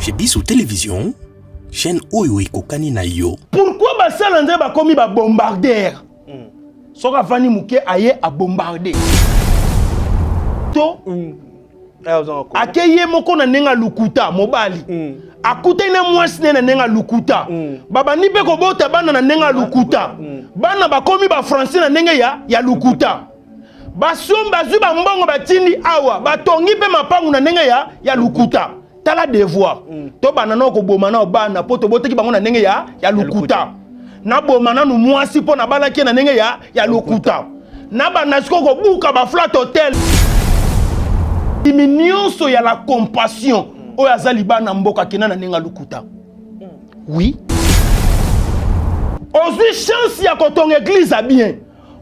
Chez Biso Télévision, chaîne oyo ekokani na yo. Pourquoi basala nzambe bakomi ba bombarder? Soki avandi moke aye abombarde to ake ye moko na ndenge ya lokuta mobali akutani na mwasi ne na ndenge ya lokuta, babandi mpe kobota bana na ndenge ya lokuta, bana bakomi bafrançais na ndenge ya lokuta, basombi bazwi bambongo batindi awa, batongi mpe mapangu na ndenge ya lokuta. Tala devoir, tobanda nao koboma nao bana mpo tobotaki bango na ndenge ya lokuta. Naboma nanu mwasi mpo nabalaki ye na ndenge ya lokuta. Nabanda sikoyo kobuka baflat hotel imi nyonso ya la compassion oyo aza libana mboka akenda na ndenge ya lokuta. Oui, ozwi chance ya kotonga église ya bien,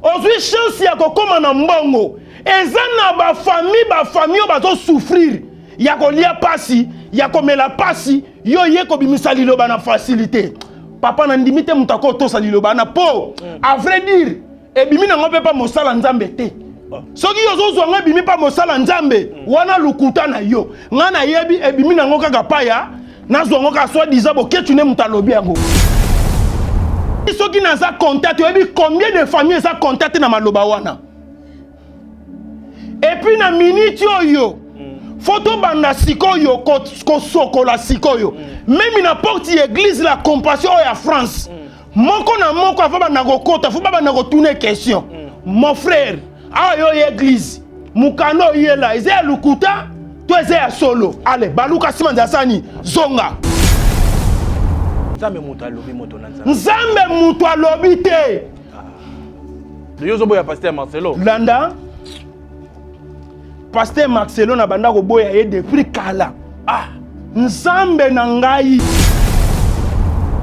ozwi chance ya kokóma na mbongo. Eza na bafamille, bafamille oyo bazosouffrir ya kolia pasi, ya komela pasi. Yo ye kobimisa liloba na facilité. Papa, nandimi te moto akotosa liloba wana mpo à vrai dire ebimi nango mpe mpa mosala Nzambe te. Soki yo ozozwa ngo ebimi mpa mosala Nzambe wana, lukuta na yo. Ngai nayebi ebimi nango kaka pa ya nazwa yango kaka soi disant Boketshu nde moto alobi yango. Soki naza contact, oyebi combien de famille eza contact na maloba wana? Et puis na minute oyo fo tobanda sikoyo kosokola sikoyo même na porte ya église la compassion oyo ya France, moko na moko afa banda kokota, fo babanda kotuna question: "Mon frère, awa yo ye église, mokanda oyela eza ya lokuta to eza ya solo?" Ale baluka nsima nzela sani zonga. Nzambe moto alobi, moto na Nzambe. Nzambe moto alobi te. Yo ozoboya pasteur Marcelo. Landa, pasteur Marcelo na banda koboya ye depuis kala. Ah, Nzambe na ngai,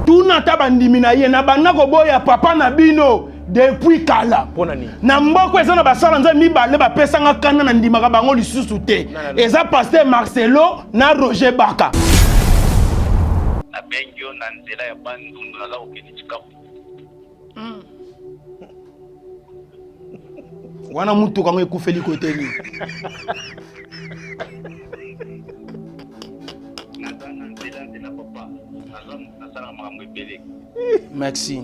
tuna ata bandimi na ye, na banda koboya papa na bino depuis kala. Mpo na nini? Na mboka eza na basala Nzambe mibale bapesanga kanda, na ndimaka bango lisusu te. Eza pasteur Marcelo na Roger Baka. Nabengi yo na nzela ya Bandundu, naza kokende Chikapu. Wana mutuka yango ekufeli kote nini? Naza na nzela nzela papa, naza nasalaka makambo ebele. Merci.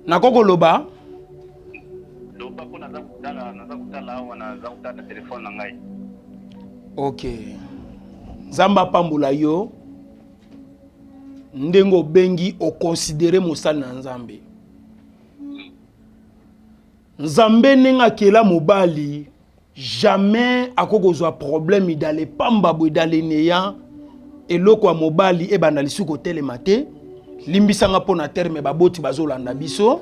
Nako koloba. Loba mpo naza kotala, naza kotala awa, naza kotala na telefone na ngai. Ok, Nzambe apambola yo ndenge obengi oconsidérer mosali na Nzambe. Nzambe ndenge akela mobali, jamais akoki kozwa problème idale pamba boye idale neya eloko ya mobali ebanda lisusu kotelema te. Limbisanga mpo na terme, baboti bazolanda biso,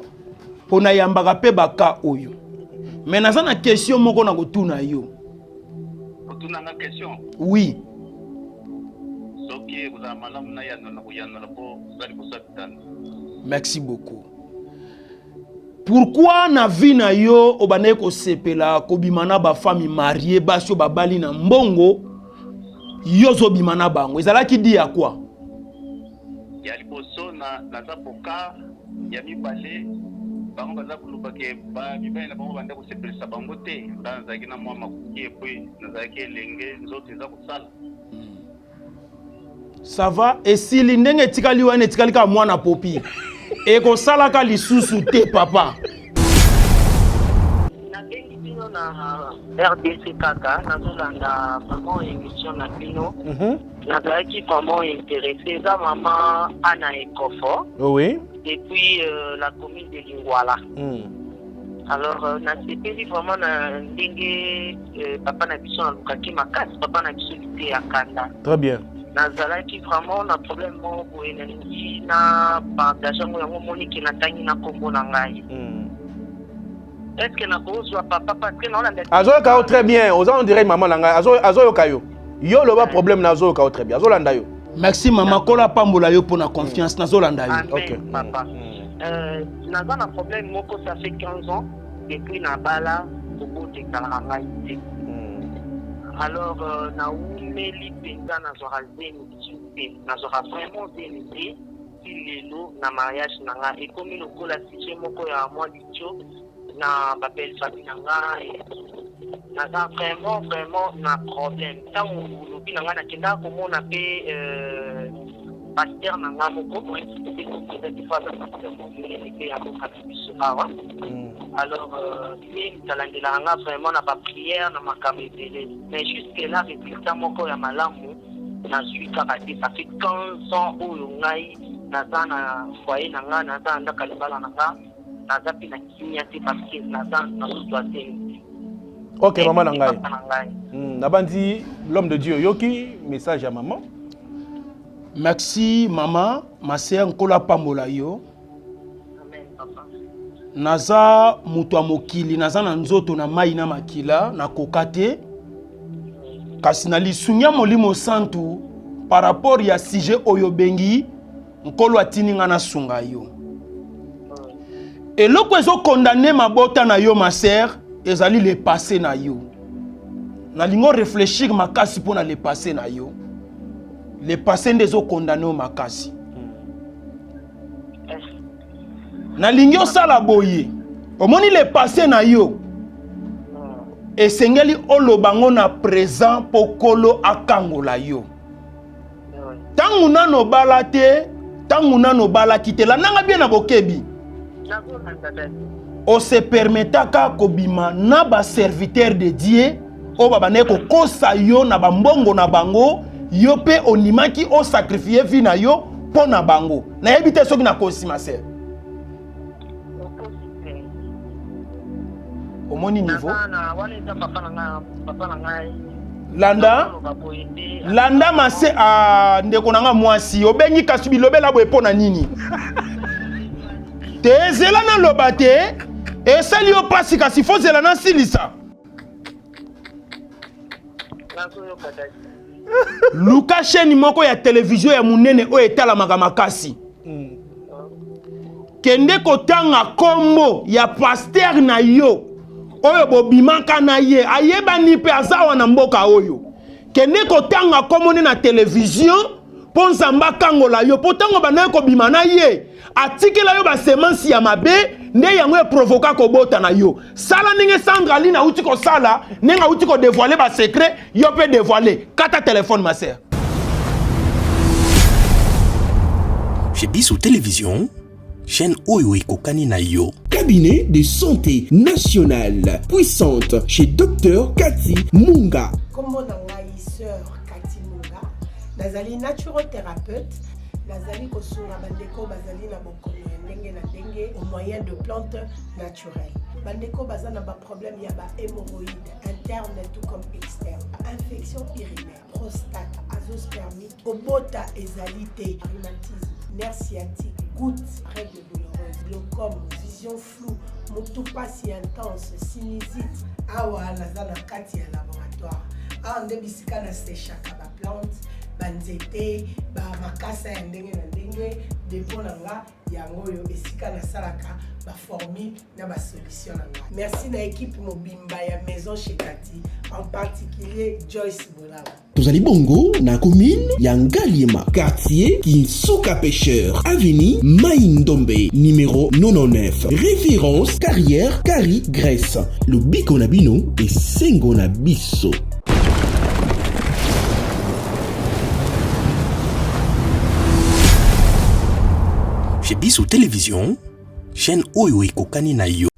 mpo nayambaka mpe baka oyo. Me naza na question moko na kotuna yo. Otunanga question? Oui. Soki ekozala malamu nayanola, koyanola mpo oza liboso ya bitando. Merci beaucoup. Pourquoi na vie na yo obandaki kosepela kobima na bafamille mariée, basi oyo babali na mbongo, yo ozobima na bango? Ezalaki di ya quoi? Ya liboso, na naza boka. Ya mibale, bango baza koloba ke mibali na bango banda kosepelisa bango te. Nga nazalaki na mwa makoki et puis nazalaki elenge, nzoto eza kosala. Ça va, esili ndenge etikali wana, etikali kaka mwana popi, ekosalaka lisusu te papa. Nabengi bino na RDC kaka, nazolanda vraiment émission na bino. Nazalaki vraiment intéressé. Eza mama Ana Ekofo depuis la commune de Lingwala. Alors nasepeli vraiment na ndenge papa na biso alukaki makasi, papa na biso lite ya kanda. Très bien. Nazalaki vraiment na problème moko boye, nalingi na partage yango. Yango omoniki natangi na nkombo na ngai. Est ce que nakozwa papa? Parce que naolanda. Azoyoka yo très bien, oza on dirait mama na ngai. Azoyoka yo. Yo loba problème na, azoyoka yo très bien, azolanda yo. Merci mama, kola apambola yo mpo na confiance, nazolanda yo. Amen. Papa. Naza na problème moko, ça fait 15 ans depuis nabala, kobota ezalaka ngai te. Alors nawumeli mpenza, nazwaka zemi lisusu te, nazwaka vraiment zemi te ti lelo na mariage na nga. Ekomi lokola sujet moko ya mwa litio na babelle famille na nga. Naza vraiment vraiment na problème tango olobi na nga nakendaka komona pe pasteur na nga moko aza pasteur monene pe ya mboka na biso awa alors ye moto alandelaka nga vraiment na ba prière na makambo ebele mais jusque là resultat moko ya malamu nazwi kaka te. Ça fait 15 ans oyo ngai naza na foyer na nga, naza na ndako ya libala na nga, naza pe na kimia te parce que naza nazozwa zemi te. Ok, mama na ngai, nabandi l'homme de Dieu oyoki message ya mama. Merci mama, ma sœur, Nkolo apambola yo. Naza moto ya mokili, naza na nzoto na mai na makila, nakoka te, kasi na lisungi ya Molimo Santu par rapport ya sujet oyo obengi, Nkolo atindi nga nasunga yo. Eloko ezokondane mabota na yo, ma sœur, ezali le passé na yo. Nalingi oreflechir makasi mpo na le passé na yo. Le passé nde ezokondane yo makasi. Nalingi osala boye, omoni le passé na yo, esengeli oloba ngo na présent mpo Nkolo akangola yo. Ntango nano obala te, ntango nano obalaki te, landanga bien na bokebi, ose permetaka kobima na baserviteur de Dieu oyo babandaki kokosa yo na bambongo na bango, yo mpe ondimaki osakrifie vie na yo mpo na bango. Nayebi te soki nakosi, ma sœur. Omoni niveau? Landa, landa mase a ndeko na nga mwasi, obengi kasi bilobela boye mpo na nini? Te, zela naloba te, esali yo mpasi, kasi fo zela nasilisa. Luka chaîne moko ya televizio ya monene oyo etalamaka makasi. Kende kotanga kombo ya pasteur na yo oyo bobimaka na ye, ayebani mpe aza awa na mboka oyo. Kende kotanga kombo ne na televizio mpo Nzambe akangola yo, mpo ntango bandaki kobima na ye atikela yo basemansi ya mabe, nde yango eprovoka kobota na yo. Sala ndenge Sandra Aline auti kosala, ndenge auti kodevoile basecret, yo mpe devoile. Kata telefone, ma sœur. Chez Biso Télévision, chaîne oyo ekokani na yo. Cabinet de santé nationale puissante chez Dr Cathy Munga. Kombo na ngai sœur Cathy Munga, nazali naturothérapeute, nazali kosunga bandeko bazali na bokono ya ndenge na ndenge au moyen de plantes naturelles. Bandeko baza na ba problème ya ba hémorroïdes interne tout comme externe, infection urinaire, prostate, azoospermie, kobota ezali te, rhumatisme, nerf sciatique, goutte, règle douloureuse, glaucome, vision floue, mutu pasi intense, sinusite. Awa naza na kati ya laboratoire, awa nde bisika na sechaka ba plante, ba nzete, ba makasa ya ndenge na ndenge. Depot na nga yango oyo, esika nasalaka ba formule na ba solution na nga. Merci na équipe mobimba ya Maison chez Cathy, en particulier Joyce Bolaba. Tozali bongo na commune ya Ngaliema, quartier Kinsuka Pêcheur, avenue Mai Ndombe, numéro 99, référence Carrière Kari Grèce. Lobiko na bino esengo na biso. Chez Biso Télévision, chaîne oyo ekokani na yo.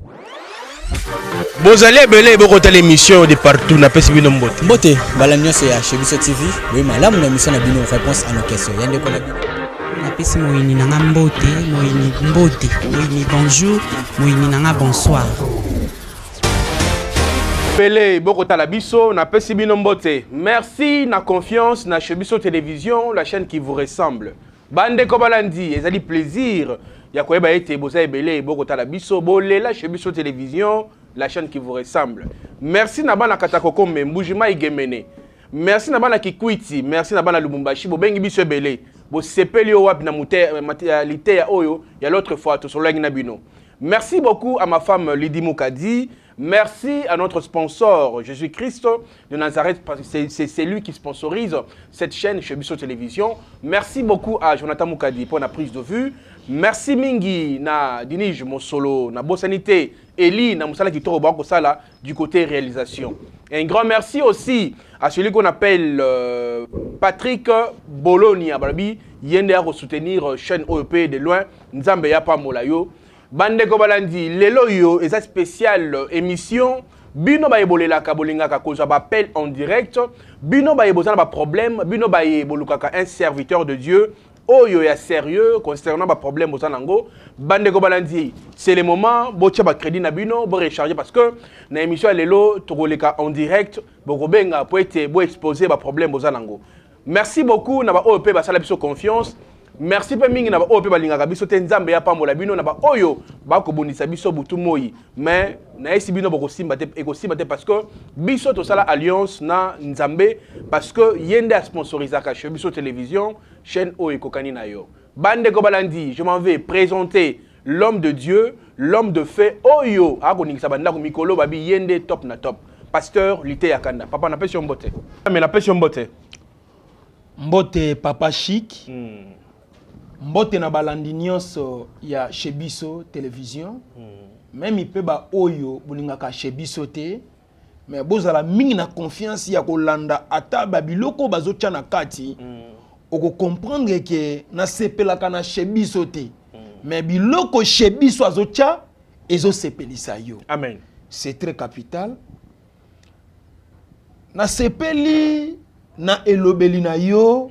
Bozali ebele bokotala émission de partout, napesi bino mbote. Mbote mbala nyonso ya Chez Biso TV, boye malamu na émission na bino Réponse à nos questions. Ya ndeko na bino. Napesi moyini na nga mbote, moyini mbote, moyini bonjour, moyini na nga bonsoir. Ebele bokotala biso, napesi bino mbote. Merci na confiance na Chez Biso Télévision, la chaîne qui vous ressemble. Bandeko balandi, ezali plaisir ya koyeba ete boza ebele bokotala biso, bolela Chez Biso Télévision, la chaîne qui vous ressemble. Merci na bana Katakokombe, Mbujimayi Gemene. Merci na bana Kikwiti, merci na bana Lubumbashi, bobengi biso ebele. Bosepeli yo wapi na liteya oyo ya l'autre fois tosololaki na bino. Merci beaucoup à ma femme Lydie Mukadi. Merci à notre sponsor Jésus-Christ de Nazareth, parce que c'est lui qui sponsorise cette chaîne Chez Biso Télévision. Merci beaucoup à Jonathan Mukadi pour la prise de vue. Merci mingi na Dinij Mosolo, na Bossanité. Eli na mosala kitoko bakosala du côté réalisation. Un grand merci aussi à celui qu'on appelle Patrick Bologna balobi ye nde akosoutenir chaîne oyo mpe de loin. Nzambe ya pambola yo. Bandeko balandi, lelo oyo eza spécial émission. Bino bayebolelaka, bolingaka kozwa baappel en direct. Bino baye boza na baproblème, bino baye bolukaka un serviteur de Dieu oyo ya sérieux concernant baproblème boza nango, bandeko balandi, c'est le moment. Botia bacrédit na bino, borecharger, parce que na émission ya lelo tokoleka en direct. Bokobenga po ete boexpose baproblème boza nango. Merci beaucoup na baoyo mpe basala biso confiance. Merci mpe mingi na baoyo mpe balingaka biso te. Nzambe ya pambola bino na baoyo bakobundisa biso butu moi. Mais nayesi bino, bokosimba te, ekosimba te, parce que biso tosala alliance na Nzambe, parce que ye nde asponsorisaka chez biso télévision, chaîne oyo ekokani na yo. Bandeko balandi, je m'en vais présenter l'homme de Dieu, l'homme de fait oyo akoningisa bandako mikolo. Babi ye nde top na top, pasteur Liteya Kanda. Papa, napesi yo mbote. Mais napesi yo mbote. Mbote, papa Chic. Mbote na balandi nyonso ya Chez Biso Télévision. Même mpe baoyo bolingaka Chez Biso te, mais bozala mingi na confiance ya kolanda ata babiloko bazotya na kati. Okocomprendre ke nasepelaka na Chez Biso te, mais biloko Chez Biso azotya ezosepelisa yo. Amen. C'est très capital. Nasepeli na elobeli na yo.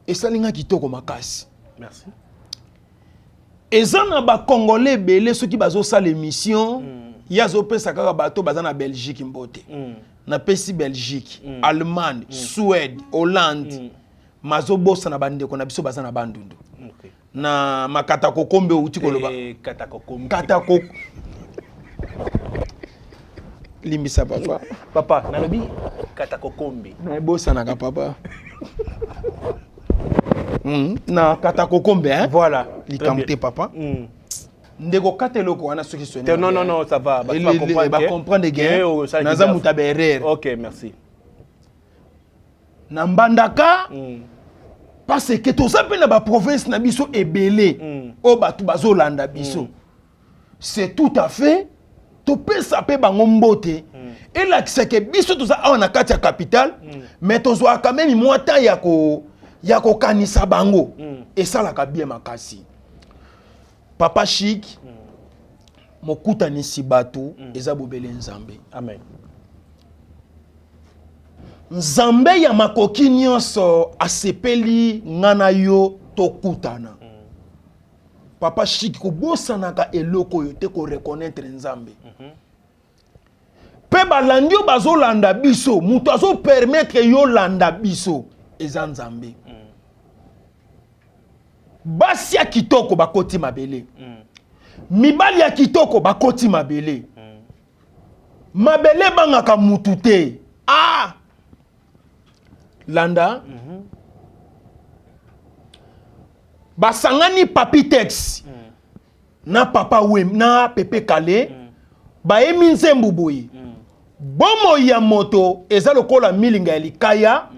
Esali nga kitoko makasi. Merci. Eza na bacongolais ebele, soki bazosala émission, ye azopesa kaka bato baza na Belgique mbote. Napesi Belgique, Allemagne, Suède, Hollande. Mazobosana bandeko na biso baza na Bandundu, na makata kokombe outi koloba. Eh, kata kokombe. Kata ko, limbisa papa. Papa, nalobi kata kokombe. Naebosanaka papa. Na kata kokombe, hein? Voilà. Likambo te, papa. Ndeko, kata eloko wana soki soni. Non, non, non, ça va. Bacomprendre ke naza moto ya baerreur. Ok, merci. Na Mbandaka, parce que toza mpe na baprovince na biso ebele oyo bato bazolanda biso. C'est tout à fait, topesa mpe bango mbote. Elakisaka biso toza awa na kati ya capitale, mais tozwaka même mwa temps ya kokanisa bango. Esalaka bien makasi, papa Chic. Mokutanisi bato eza bobele Nzambe. Amen. Nzambe ya makoki nyonso asepeli nga na yo tokutana. Papa Chic, kobosanaka eloko oyo te, koreconnaître Nzambe. Mpe balandi oyo bazolanda biso, moto azopermettre yo landa biso eza Nzambe. Basi ya kitoko bakoti mabele, mibali ya kitoko bakoti mabele. Mabele ebangaka mutu te. Ah, landa. Basangani Papi Tex na papa Wem na Pepe Kale, bayemi nzembo boye: "Bomoi ya moto eza lokola milinga ya likaya,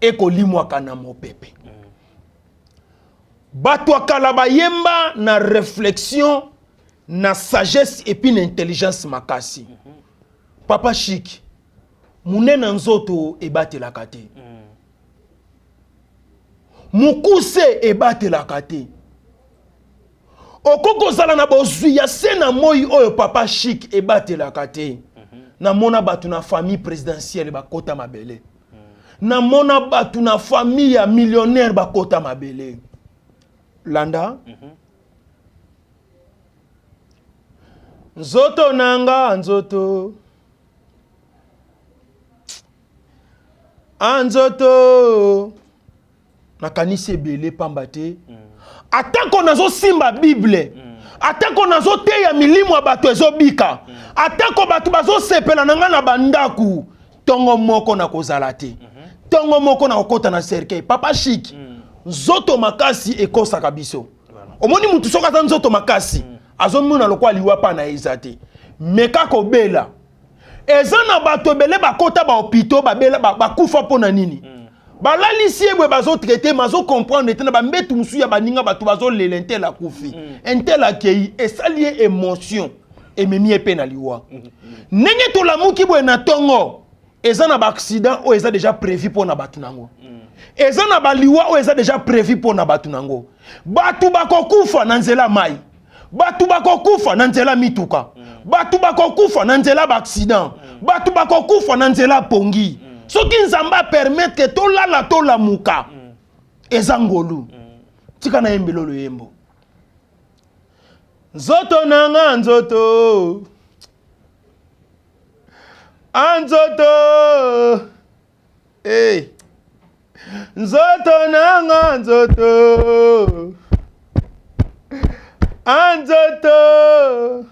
ekolimwaka na mopepe." Bato ya kala bayemba na réflexion, na sagesse et puis na intelligence makasi. Papa Chic, monene nzoto ebatelaka te, mokuse ebatelaka te. Okoki kozala na bozwi ya se na moi oyo, papa Chic, ebatelaka te. Namona bato na famille présidentielle bakota mabele, namona bato na famille ya millionnaire bakota mabele. Landa. Nzoto na nga, nzoto a nzoto, nakanisi ebele pamba te. Atako nazosimba Bible, atako nazoteya, milimo ya bato ezobika, atako bato bazosepela na ngai na bandako, ntongo moko nakozala te, ntongo moko nakokɔta na cercueil. Papa Chic, nzoto makasi ekosaka biso. Omoni mutu soki aza nzoto makasi, azomona lokola liwa mpa na ye eza te. Me kaka obela, eza na bato ebele bakota bahôpitaux, babela, bakufa. Mpo na nini? Balalisi ye boye, bazotraite, ma azocomprendre te. Na bambetu mosusu ya baninga, bato bazolela, un tel akufi, un tel akei, esali ye émotion. Ememi ye mpe na liwa. Ndenge tolamuki boye na ntongo, eza na baaccident oyo eza déjà prévu mpo na bato nango, eza na baliwa oyo eza déjà prévu mpo na bato nango. Bato bakokufa na nzela mai, bato bakokufa na nzela mituka, bato bakokufa na nzela baaccident, bato bakokufa na nzela pongi. Soki Nzambe apermettre tolala, tolamuka, eza ngolu. Tika nayembela loyembo "Nzoto nanga nzoto a nzoto". Hey. Nzoto nanga nzoto a nzoto,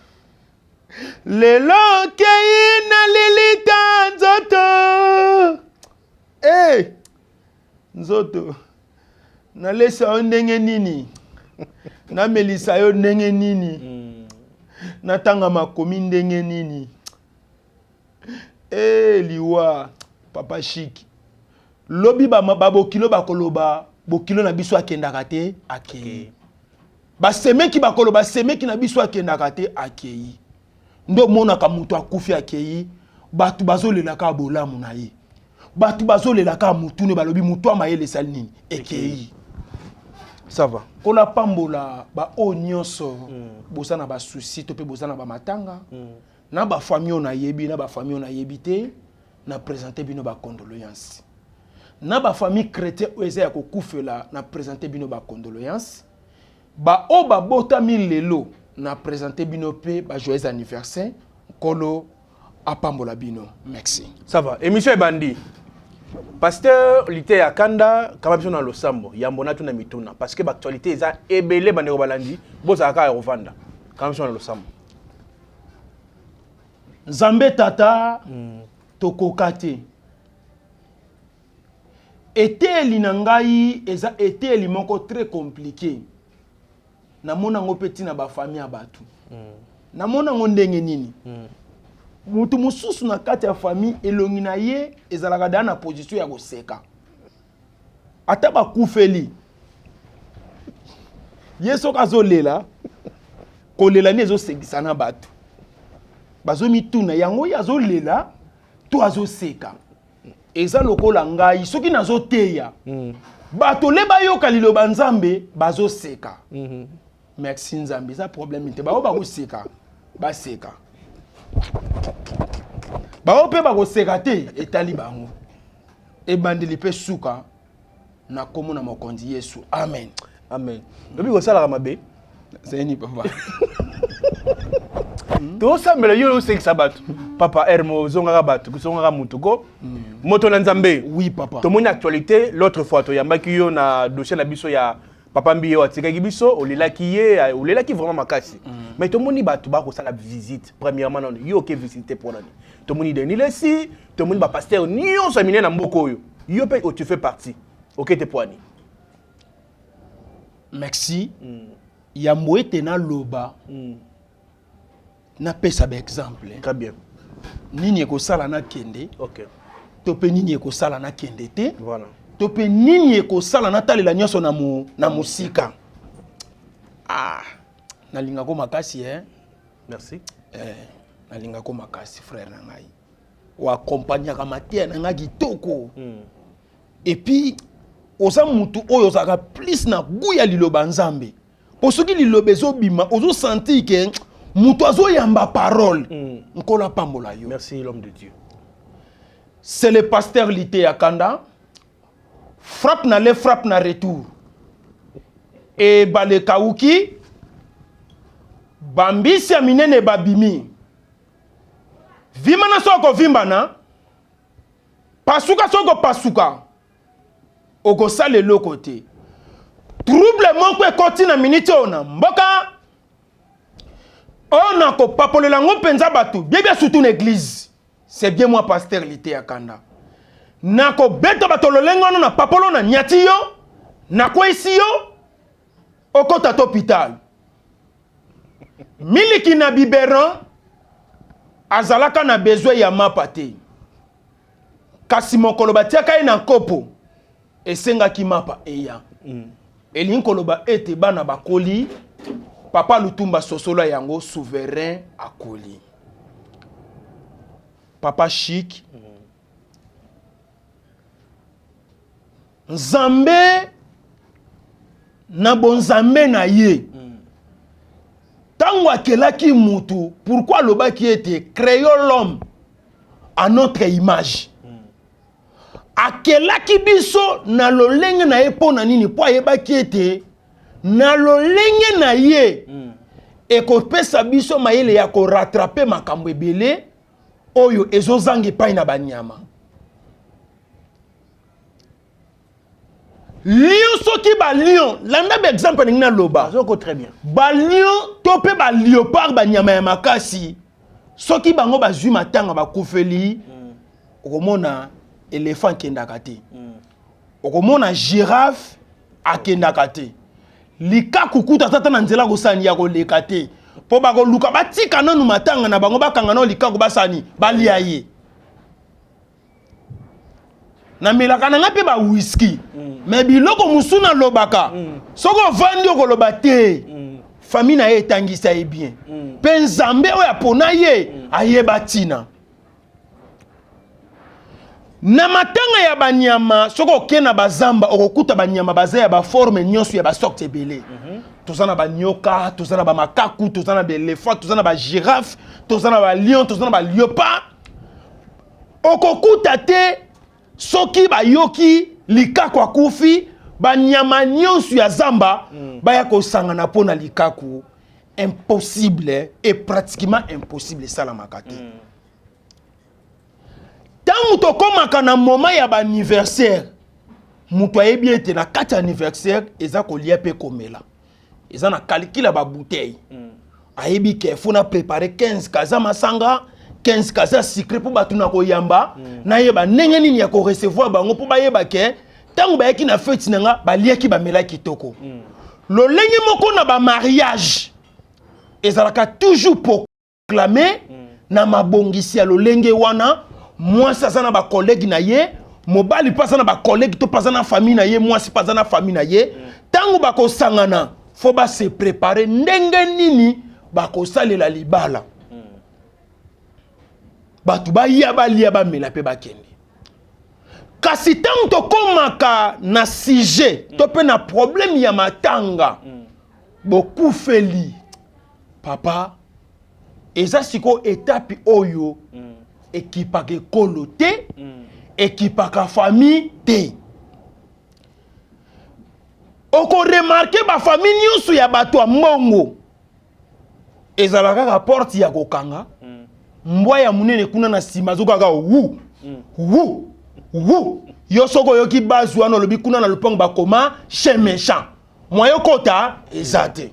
lelo okei na lilita nzoto. Hey. Nzoto, nalesa yo ndenge nini? Namelisa yo ndenge nini? Natanga makomi ndenge nini? E liwa, papa Chik, lobi babokilo bakoloba: "Bokilo na biso akendaka te, akei." Basemeki bakoloba: "Semeki na biso akendaka te, akei." Nde omonaka moto akufi, akei, bato bazolelaka bolamu na ye, bato bazolelaka mutune, balobi motu amayele esali nini? Ekei. Ça va. Kola pambola baoyo nyonso boza na basusi to mpe boza na bamatanga na bafamille oyo nayebi, na bafamille oyo nayebi te. Na présente bino bacondoléance na bafamille chrétien oyo eza ya kokufela. Na présente bino bacondoléance. Baoyo babotami lelo, na présente bino mpe bajoyeux anniversaire. Nkolo apambola bino. Merci. Ça va. Émission ebandi. Pasteur Liteya Kanda, kama biso na losambo yambo na tuna mituna, parce que baactualité eza ebele. Bandeko balandi, bozala kaka ya kovanda. Kama biso na losambo. Nzambe Tata, tokoka te. Eteyeli na ngai eza eteyeli moko très compliqué. Namona yango mpe ntina bafamille ya bato. Namona yango ndenge nini? Moto mosusu na kati ya famille, elongi na ye ezalaka daa na position ya koseka. Ata bakufeli ye, soki azolela, kolela nde ezosekisa na bato. Bazomituna yango, ye azolela to azoseka? Eza lokola ngai, soki nazoteya bato le bayoka liloba Nzambe, bazoseka. Merci Nzambe, eza problème te. Bao bakoseka, baseka. Bao mpe bakoseka te, etali bango. Ebandeli mpe suka, na nkombo na Mokonzi Yesu, amen. Amen. Lobi kosalaka mabe. Zeni papa. Tosambela, yo osekisa bato. Papa Hermo, ozongaka bato, ozongaka motu ko moto na Nzambe. Oui, papa. Tomoni actualité. L'autre fois toyambaki yo na dossier na biso ya papa Mbiye oyo atikaki biso. Olelaki ye, olelaki vraiment makasi. Mais tomoni bato bakosala visite. Premièrement nano, yo oke visite mpo nani? Tomoni Denis Lesi, tomoni bapasteur nyonso ya minene na mboka oyo. Yo mpe tu fais partie, oke te mpo ani? Merci. Yambo ete naloba, napesa baexemple. Très bien. Nini ekosala nakende to mpe nini ekosala nakende te, to mpe nini ekosala natalela nyonso na mosika. Ah, nalingako makasi, eh? Merci. Eh, nalingako makasi, frère na ngai. Oakompagnaka mateya na ngai kitoko. Et puis oza mutu oyo ozalaka plus na goût ya liloba Nzambe, mpo soki liloba ezobima, ozosentir ke moto azoyamba parole. Nkolo apambola yo. Merci, l'homme de Dieu. C'est le pasteur Liteya Kanda. Frappe na le frappe na retour, ebale ekauki, bambisi ya minene babimi. Vimana soki okovimbana, pasuka soki okopasuka, okosala eloko te. Trouble moko ekoti na miniti oyo na mboka oyo, na kopapolela yango mpenza bato biebia, surtout na église. C'est bien moi, pasteur Liteya Kanda. Nakobeta bato lolenge wana na papolo, na nyati yo, nakweyisi yo, okota to hôpital. Miliki na biberon azalaka na besoin ya mapa te, kasi mokolo batiaka ye na nkopo, esengaki mapa eya. Elingi koloba ete bana bakoli. Papa Lutumba sosola yango, souverain akoli. Papa Chic, Nzambe na bonzambe na ye, ntango akelaki mutu, pourquoi alobaki ete créons l'homme à notre image? Akelaki biso na lolenge na ye mpo na nini? Mpo ayebaki ete na lolenge na ye ekopesa biso mayele ya korattraper makambo ebele oyo ezozanga epai na banyama. Lion, soki balion, landa baexemple ndenge naloba. Azoko très bien. Balion to mpe baléopard, banyama ya makasi, soki bango bazwi matanga, bakufeli, okomona éléphant akendaka te, okomona girafe akendaka te, likaku kuta ata na nzela kosani ya koleka te, mpo bakoluka batika nanu matanga na bango, bakanga nano likaku, basani balia ye. Namelaka na ngai mpe bawiski, mais biloko mosusu nalobaka, soki ovandi okoloba te. Famille na ye etangisa ye bien, mpe Nzambe oyo apona ye ayeba ntina. Na matanga ya banyama, soki okei na bazamba, okokuta banyama baza ya baforme nyonso, ya basorte ebele. Toza na banyoka, toza na bamakaku, toza na baéléphant, toza na bagirafe, toza na balion, toza na baleopard. Okokuta te soki bayoki likaku akufi, banyama nyonso ya zamba baya kosangana mpo na likaku. Impossible et pratiquement impossible, esalamaka te. Ntango tokomaka na moment ya baanniversaire, moto ayebi ete na kati ya anniversaire eza kolia mpe komela, eza na calcul ya babouteille. Ayebi ke faut na préparer 15 kaza masanga, 15 kaza sucré, mpo bato na koyamba, nayeba ndenge nini ya korecevoir bango, mpo bayeba ke ntango bayaki na feti na nga, baliaki, bamelaki kitoko. Lolenge moko na bamariage, ezalaka toujours proclamé na mabongisi ya lolenge wana. Mwasi aza na bacollègue na ye, mobali mpe aza na bacollègue, to mpe aza na famille na ye, mwasi mpe aza na famille na ye. Ntango bakosangana, faut base préparer ndenge nini bakosalela libala. Bato baya, balia, bamela mpe bakende. Kasi ntango tokomaka na sujet to mpe na problème ya matanga, bokufeli papa, eza sikoyo etape oyo ekipaka ekolo te, ekipaka famille te. Okoremarquer bafamille nyonso ya bato ya mbongo ezala kaka porte ya kokanga, mbwa ya monene kuna na nsima azokaka wu wu wu. Yo soki oyoki base wana, olobi kuna na lopango bakoma chien méchant, moyen okota eza te.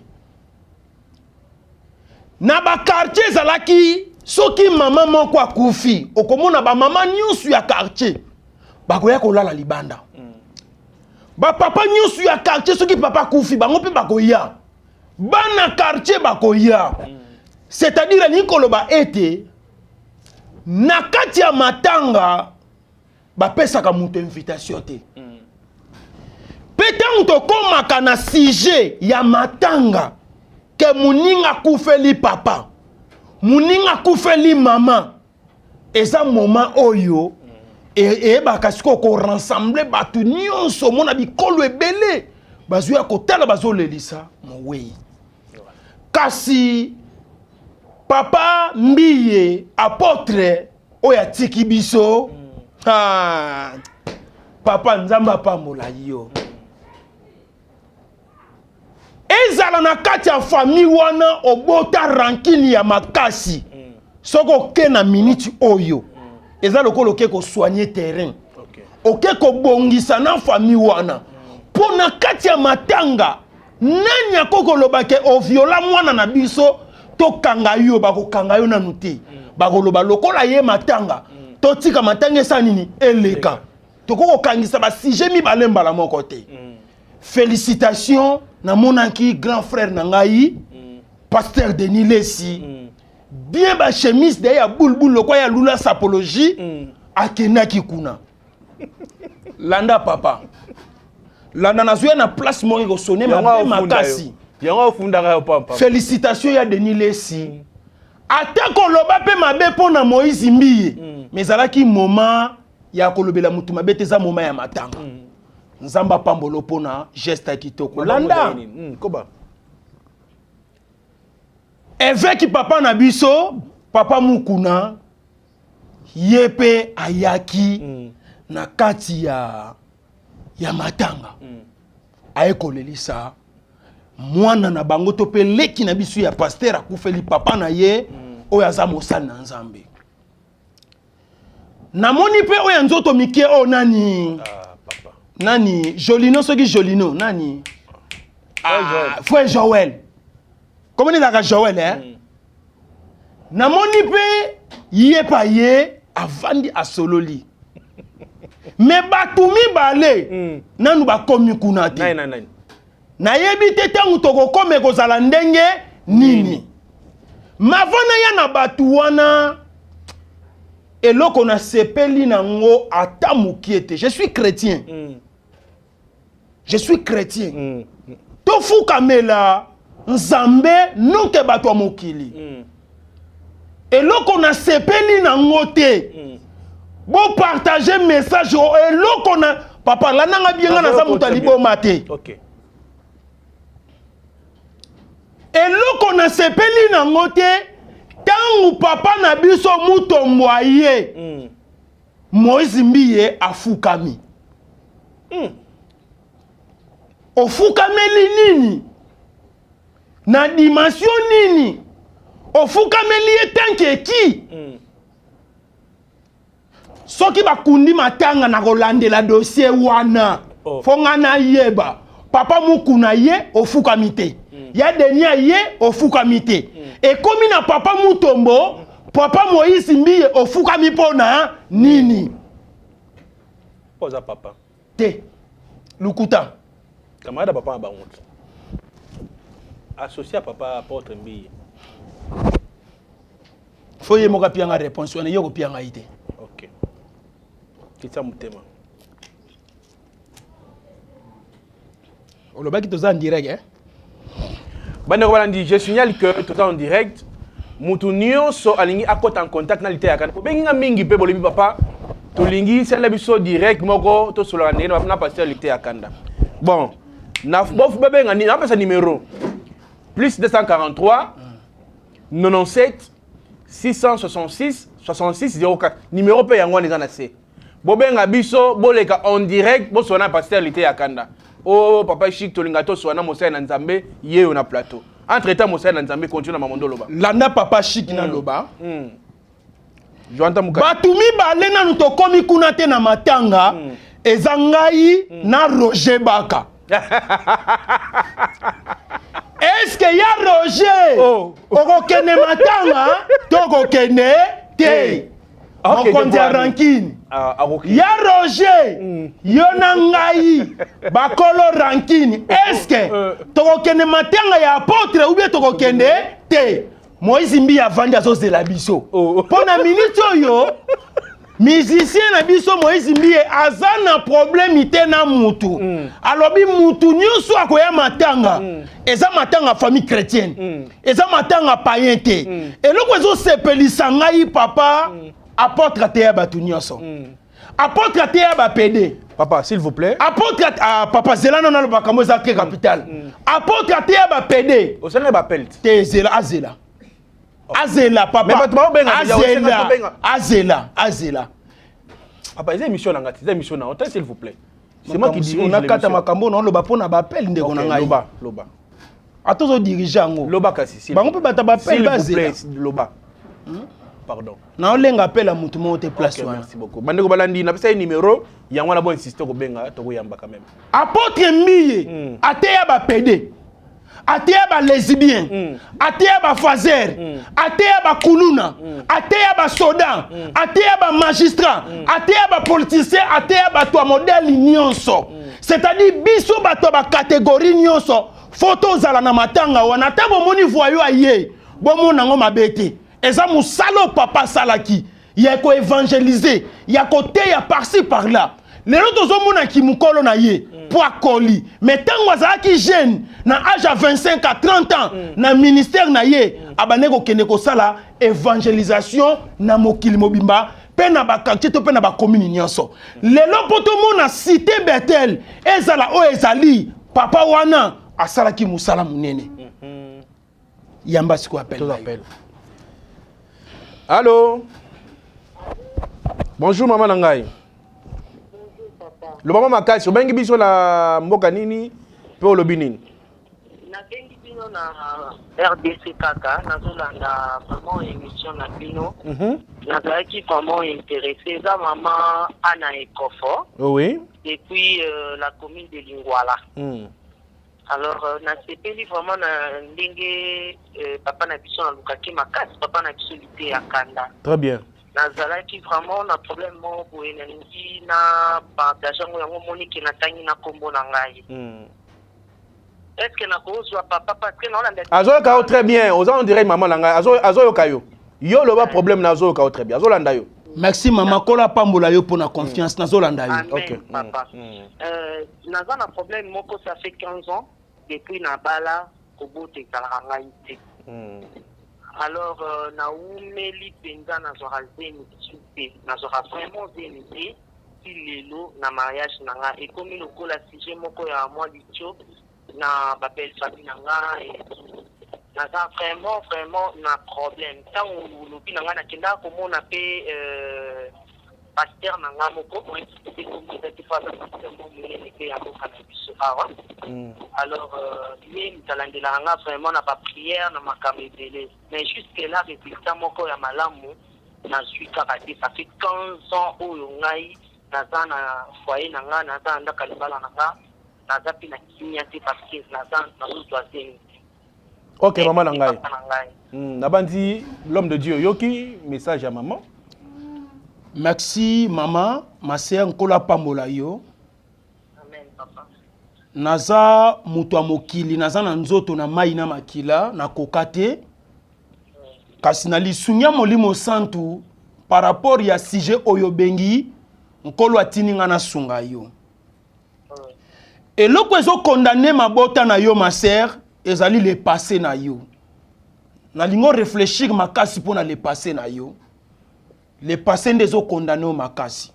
Na baquartier ezalaki, soki mama moko akufi, okomona bamama nyonso ya quartier bakoya kolala libanda. Bapapa nyonso ya quartier, soki papa akufi, bango mpe bakoya, bana quartier bakoya. C'est-à-dire, alingi koloba ete na kati ya matanga bapesaka moto invitation te. Mpe ntango tokomaka na sujet ya matanga, ke moninga akufeli papa, moninga akufeli mama, eza moment oyo eyebaka sikoyo korassembler bato nyonso. Omona bikolo ebele bazwi ya kotala, bazolelisa mowei. Kasi papa Mbiye, apôtre oyo atiki biso, ah, papa, Nzambe apambola yo. Ezala na kati ya famille wana obota rancune ya makasi, soki oke na miniti oyo, eza lokola oke kosoigner terrain, oke kobongisa na famille wana. Mpo na kati ya matanga, nani akoki koloba ke oviola mwana na biso, tokanga yo? Bakokanga yo nanu te. Bakoloba lokola ye matanga, totika matanga esa nini eleka. Tokoki kokangisa basujet mibale mbala moko te. Félicitation, namonaki grand frère na ngai, pasteur Denis Lesi, bien bachemise de ya bulbul lokwa ya lula sapologie. Akendaki kuna. Landa papa, landa, nazwi ya na place moko ekosone Yango mabe afunda. Makasi. Yango ofundaka yo pampa. Félicitation ya Denis Lessi. Ata koloba mpe mabe mpo na Moïse Mbiye, mais ezalaki moment ya kolobela mutu mabe te, eza moment ya matanga. Nzambe apambolo mpona geste ya kitoko. Landa. Koba. Évêque papa na biso, papa Mukuna, ye mpe ayaki na kati ya matanga. Aye kolelisa mwana na bango to mpe leki na biso ya pasteur akufeli papa na ye, oyo aza mosali na Nzambe. Namoni mpe oyo ya nzoto mike oyo nani? Ah, papa. Nani? Jolino, soki Jolino nani? Ah, frère Joël, comment ezalaka Joël, eh? Namoni mpe ye pa ye avandi asololi, me bato mibale nanu bakomi kuna te. Nani nani nani? Nayebi te ntango tokokoma ekozala ndenge nini. Mavana ya na bato wana, eloko nasepeli nango ata mokie te. Je suis chrétien, je suis chrétien. Tofukamela Nzambe noke bato ya mokili. Eloko nasepeli nango te, bopartage message oyo. Eloko na papa, landanga bienga, naza moto ya liboma te. Eloko nasepeli nango te, ntango papa na biso Mutombo aye, Moïse Mbiye afukami. Ofukameli nini? Na dimension nini ofukameli ye? Tanke eki soki bakundi matanga na kolandela dossier wana. Fo nga nayeba, papa Mukuna ye ofukami te, ya Denia ye ofukami te, ekomi na papa Mutombo, papa Moïse Mbiye ofukami mpo na nini? Mpo aza papa. Te, lukuta. Camarade ya papa na bango te, associé ya papa apôtre Mbiye. Fo ye moko apianga réponse wana, ye kopia ngai te. Ok, kitisa motema. Olobaki toza en direct, eh? Bandeko balandi, je signale que toza en direct. Mutu nyonso alingi akota en contact na Liteya Kanda, obengi nga mingi mpe bolobi: "Papa, tolingi salela biso direct moko, tosolaka ndenge na pasteur Liteya Kanda." Bon, na babenga, napesa numéro: plus 243 97 666 66 04. Numéro mpe yango wana eza na se. Bobenga biso, boleka en direct, bosola na pasteur Liteya Kanda. O oh, papa Chic, tolinga tosola na mosali na Nzambe ye yo na plateau. Entre temps, mosali na Nzambe, continue na mamondo, loba. Landa papa Chic, naloba. Joanta Muka. Bato mibale nanu tokomi kuna te na matanga, eza ngai na Roger Baka. Eske ya Roger, okokende matanga to okokende te? Mokonzi ya rankine. Ah, akoki. Ya Roger, yo na ngai bakolo rankine, eske tokokende matanga ya apôtre ou bien tokokende te? Moïse Mbi avandi azozela biso. Mpo na minute oyo, musicien na biso Moïse Mbiye aza na problème te na mutu. Alobi mutu nyonso akoya matanga, eza matanga famille chrétienne, eza matanga païen te. Eloko ezosepelisa ngai, papa apôtre ateya bato nyonso, apôtre ateya bapédé. Papa, s'il vous plaît. Apôtre, ah, papa, zela nano, naloba makambo eza très capital. Apôtre ateya bapédé. Osanga bapele. Te, zela, azela, azela papa. Mais bato baobenga déjà, osenga azela tobenga. Azela, azela. Papa, eza émission na nga te, eza émission na yo, s'il vous plaît. C'est moi qui dirige. Nakata makambo na oloba mpo na bapele, ndeko na ngai. Loba, loba. Ata ozodirige yango. Loba kasi. Bango mpe bato bapele bazela. Loba. Pardon. Naolenga appel ya motu moko te place wana. Merci beaucoup. Bandeko balandi, napesa ye numéro yango wana, bo insiste kobenga, tokoyamba quand même. Apôtre Mbiye ateya bapédé, ateya balesbien, ateya bafaser, ateya bakuluna, ateya basoda, ateya bamagistrat, ateya bapoliticien, ateya bato ya modèle nyonso. C'est-à-dire biso bato ya bacatégorie nyonso, fo tozala na matanga wana. Ata bomoni voyou aye, bomona yango mabe te. Eza mosala oyo papa asalaki ya koévangéliser, ya koteya par-ci par-là. Lelo tozomona kimokolo na ye mpo akoli, mais ntango azalaki jeune na age ya 25 à 30 ans, na ministère na ye, abandaki kokende kosala évangélisation na mokili mobimba mpe na baquartier to mpe na bacommune nyonso. Lelo mpo tomona Cité Bethel ezala oyo ezali, papa wana asalaki mosala monene. Yamba sikoyo appel na yo. Allo, bonjour mama na ngai. Lobama makasi. Obengi biso na mboka nini mpe olobi nini? Nabengi bino na RDC kaka, nazolanda vraiment émission na bino. Nazalaki vraiment intéressé. Eza mama Ana Ekofo depuis la commune de Lingwala. Alors nasepeli vraiment na ndenge papa na biso nalukaki makasi, papa na biso liteya kanda. Très bien. Nazalaki vraiment na problème moko boye, nalingi na partage yango. Yango omoniki natangi na nkombo na ngai. Est ce que nakozwa papa? Parce que naolanda. Azoyoka yo très bien. Oza on dirait mama na ngai. Azoyoka yo. Yo loba problème na, azoyoka yo très bien, azolanda yo. Merci mama, kola pambola yo mpona confiance. Nazolanda yo. Amen. Papa, naza na problème moko, ça fait 15 ans depuis nabala, kobota ezalaka ngai te. Alors nawumeli mpenza, nazwaka zemi su te, nazwaka vraiment zemi te ti lelo na mariage na nga. Ekomi lokola sujet moko ya mwa litio na babelle famille na nga. Naza vraiment vraiment na problème. Ntango olobi na ngai, nakendaka komona mpe pasteur na nga moko ezaki po aza pasteur mo monene mpe ya mboka na biso awa. Alors ye moto alandelaka nga vraiment na baprière na makambo ebele, mais jusque là résultat moko ya malamu nazwi kaka te. Ça fait 15 ans oyo ngai naza na foyer na nga, naza na ndako ya libala na nga, naza mpe na kimia te parce que naza nazozwa zemi. Ok mama na ngai, nabandi l'homme de Dieu oyoki message ya mama. Merci mama, ma sœur, Nkolo apambola yo. Amen papa. Naza moto ya mokili, naza na nzoto na mai na makila, nakoka te, kasi na lisungi ya Molimo Santu, par rapport ya sujet oyo obengi, Nkolo atindi nga nasunga yo. Eloko ezokondane mabota na yo, ma sœur, ezali le passé na yo. Nalingi oréfléchir makasi mpo na le passé na yo. Le passé nde ezokondane yo makasi.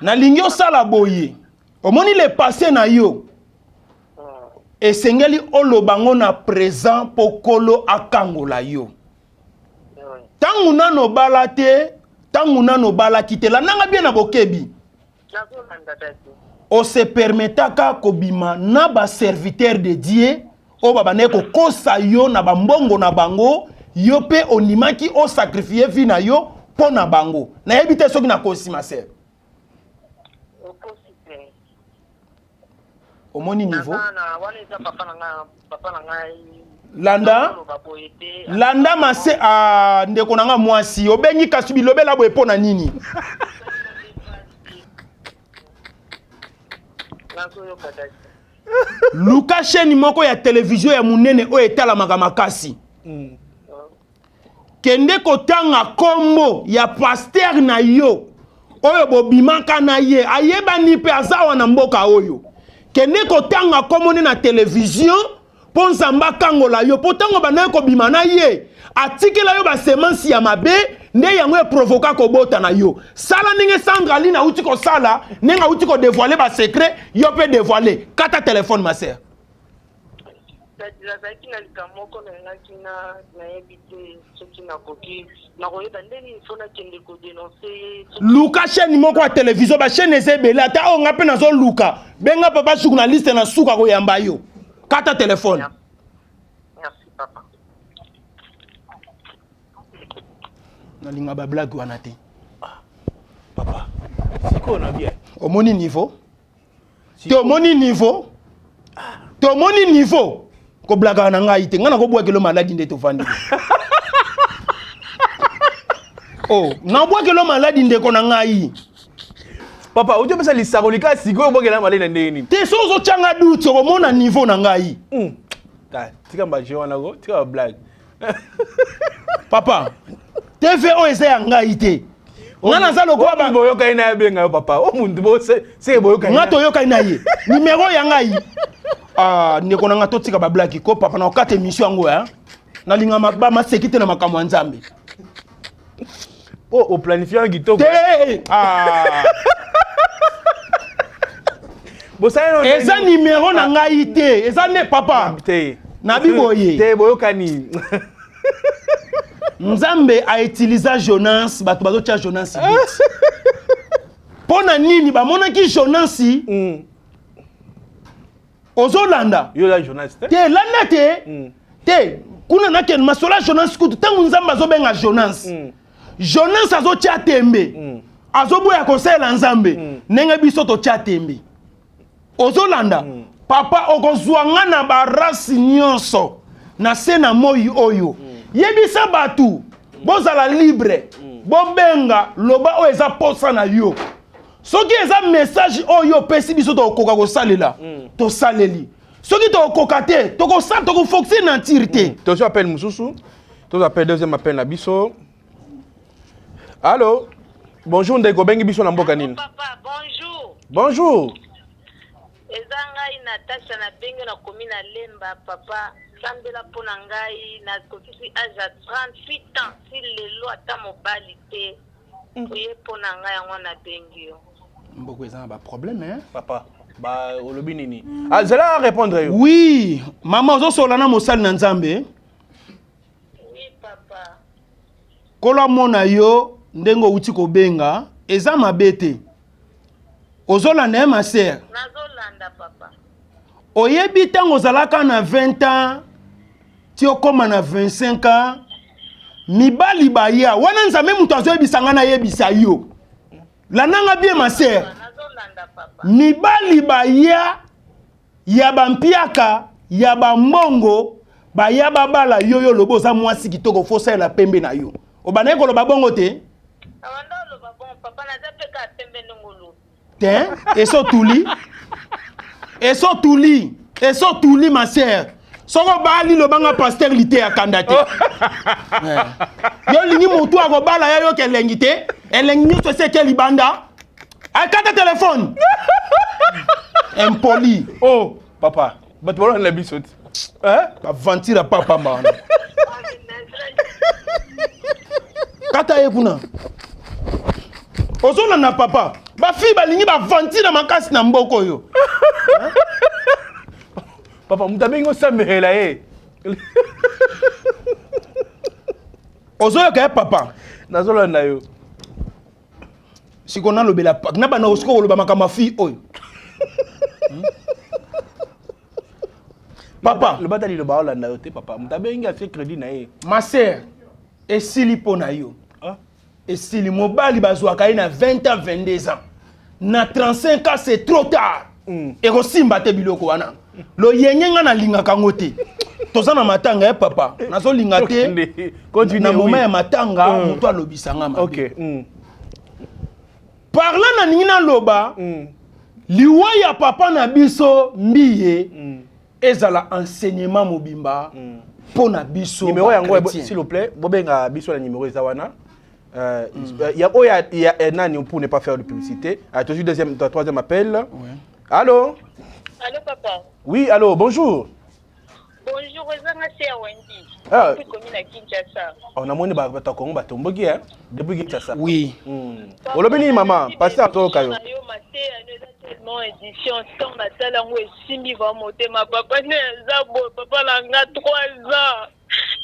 Nalingi osala boye. Omoni le passé na yo, esengeli oloba ngo na présent mpo Nkolo akangola yo. Ntango nano obala te, ntango nano obalaki te, landanga bien na bokebi, ose permetaka kobima na baserviteur de Dieu oyo babandaki kokosa yo na bambongo na bango. Yo mpe ondimaki osacrifier vie na yo mpo na bango. Nayebi te soki nakosi, ma sœur. Okosi te. Omoni niveau? Wana eza papa na ngai, papa na ngai. Landa, landa mase. Ah, ndeko na nga mwasi, obengi kasi bilobela boye mpo na nini? Nazoyoka dadi. Luka chaîne moko ya televizio ya monene oyo etalamaka makasi. Kende kotanga nkombo ya pasteur na yo oyo bobimaka na ye, ayebani mpe aza awa na mboka oyo. Kende kotanga nkombo nde na televizio mpo Nzambe akangola yo, mpo ntango bandaki kobima na ye, atikela yo basemences ya mabe, nde yango eprovoka kobota na yo. Sala ndenge Sandra Aline auti kosala, ndenge auti kodévoiler basecret, yo mpe dévoile. Kata telefone, ma sœur. Nazalaki na likambo moko nalingaki na nayebi te soki nakoki nakoyeba nde nini fo nakende kodénoncer ye. Luka chaîne moko ya televizio, bachaîne eza ebele, ata oyo nga mpe nazoluka. Benga papa journaliste na suka koyamba yo. Kata telefone. Merci papa. Nalinga bablague wana te. Papa, sikoyo na bien. Omoni niveau te? Omoni niveau te? Omoni niveau? Koblakaka na ngai te. Ngai nakobwakelo maladi nde tovandi. Oh, nabwakelo maladi, ndeko na ngai. Papa, oti opesa lisako lika, sikoyo obwakela maladi na ndenge nini? Te, so ozotyanga doute, okomona niveau na ngai. Tika baje wana ko, tika bablague. Papa, TV oyo eza ya ngai te. Nga naza lokola ba boyokani na ye abenga yo papa. O muntu bo se se boyokani. Nga toyokani na ye. Numero ya ngai. Ah ndeko na nga totika ba blague ko papa na okata émission yango hein. Nalinga ba maseki te na makambo ya Nzambe. Po o planifier kitoko. Te. Ah. Bosala eza numero na ngai te. Eza nde papa. Te. Nabi boye. Te boyokani. Nzambe a utilisa Jonas, bato bazotia Jonas but. Mpo na nini bamonaki Jonas? Ozolanda Yo la Jonas te. Te landa te. Te kuna nakende masolo ya Jonas kutu ntango Nzambe azobenga Jonas. Jonas azotia tembe. Azoboya kosalela Nzambe. Ndenge biso totia tembe. Ozolanda? Papa okozwa nga na barasi nyonso na se na moi oyo. Yebisa bato bozala libre. Bobenga loba oyo eza posa na yo. Soki eza message oyo opesi biso tokokoka kosalela, tosaleli. Soki tokokoka te, tokosala, tokofokise na ntire te. Tozwi appel mosusu, tozwa appel deuxième appel na biso. Allô? Bonjour ndeko, obengi biso na mboka nini? Papa, bonjour. Bonjour. Eza ngai Natasha nabengi na komi na Lemba papa sambela mpo na ngai nakokisi age ya 38 ans ti lelo ata mobali te oye mpo na ngai yango nabengi yo. Mboko eza na ba problème hein? Papa, ba olobi nini? Ah, zala répondre yo. Oui, mama ozosola na mosali na Nzambe. Oui papa. Kolo amona yo ndenge outi kobenga eza mabe te. Ozolanda ye ma sœur? Nazolanda papa. Oyebi ntango ozalaka na 20 ans ti okóma na 25 ans mibali baya wana Nzambe moto azoyebisa ngai nayebisa yo. Landanga bien ma sœur. Nazolanda papa. Mibali baya ya bampiaka ya bambongo baya babala yo yo lobo oza mwasi kitoko fo osalela pembe na yo. Obandaki koloba bongo te? Awanda oloba bongo papa naza pe kaka pembe ndenge olobi. Te, eso tuli. Eso tuli. Eso tuli ma sœur. Soko bali lobanga pasteur lite ya kanda te. Yo lingi mutu akobala ya yo kelengi te. Elengi nyonso esi eke libanda. Akata telefone. Impoli. Oh, papa, bato balanda biso te. Hein? Ba papa wana. Kata ye kuna. Ozolanda papa. Ba fille balingi ba ventire makasi na mboko oyo. Papa, mutu abengi osambela ye. Ozoyoka ye papa. Nazolanda yo. Siko nalobela na bana siko koloba makambo ya fille oyo. Papa, loba ta liloba olanda yo te papa. Mutu abengi atie crédit na ye. Ma sœur, esili mpo na yo. Ah? Esili mobali bazwaka ye na 20 ans, 22 ans. Na 35 ans c'est trop tard. Ekosimba te biloko wana. Loyenge nga nalingaka yango te. Toza na matanga ya papa. Nazolinga te. Continue, Na moment oui. ya matanga moto alobisa nga mabe. OK. Par là nalingi naloba liwa ya papa na biso mbiye ezala enseignement mobimba mpo na biso Numéro yango ba chrétien. s'il vous plaît, bobenga biso na numéro eza wana. Ya oya ya nani pour ne pas faire de publicité. Ah, toujours deuxième, troisième appel. Ouais. Allô? Allô papa. Oui, allô, bonjour. Bonjour, ezanga se ya Wendy. Ah. Depuis komi na Kinshasa. On a moni ba ba Kongo ba tomboki hein depuis Kinshasa. Oui. Olobi nini mama? Pasteur azoyoka yo. Yo mateya no eza tellement édition ntango natala yango esimbi vraiment motema papa nde eza boye papa na nga 3 ans.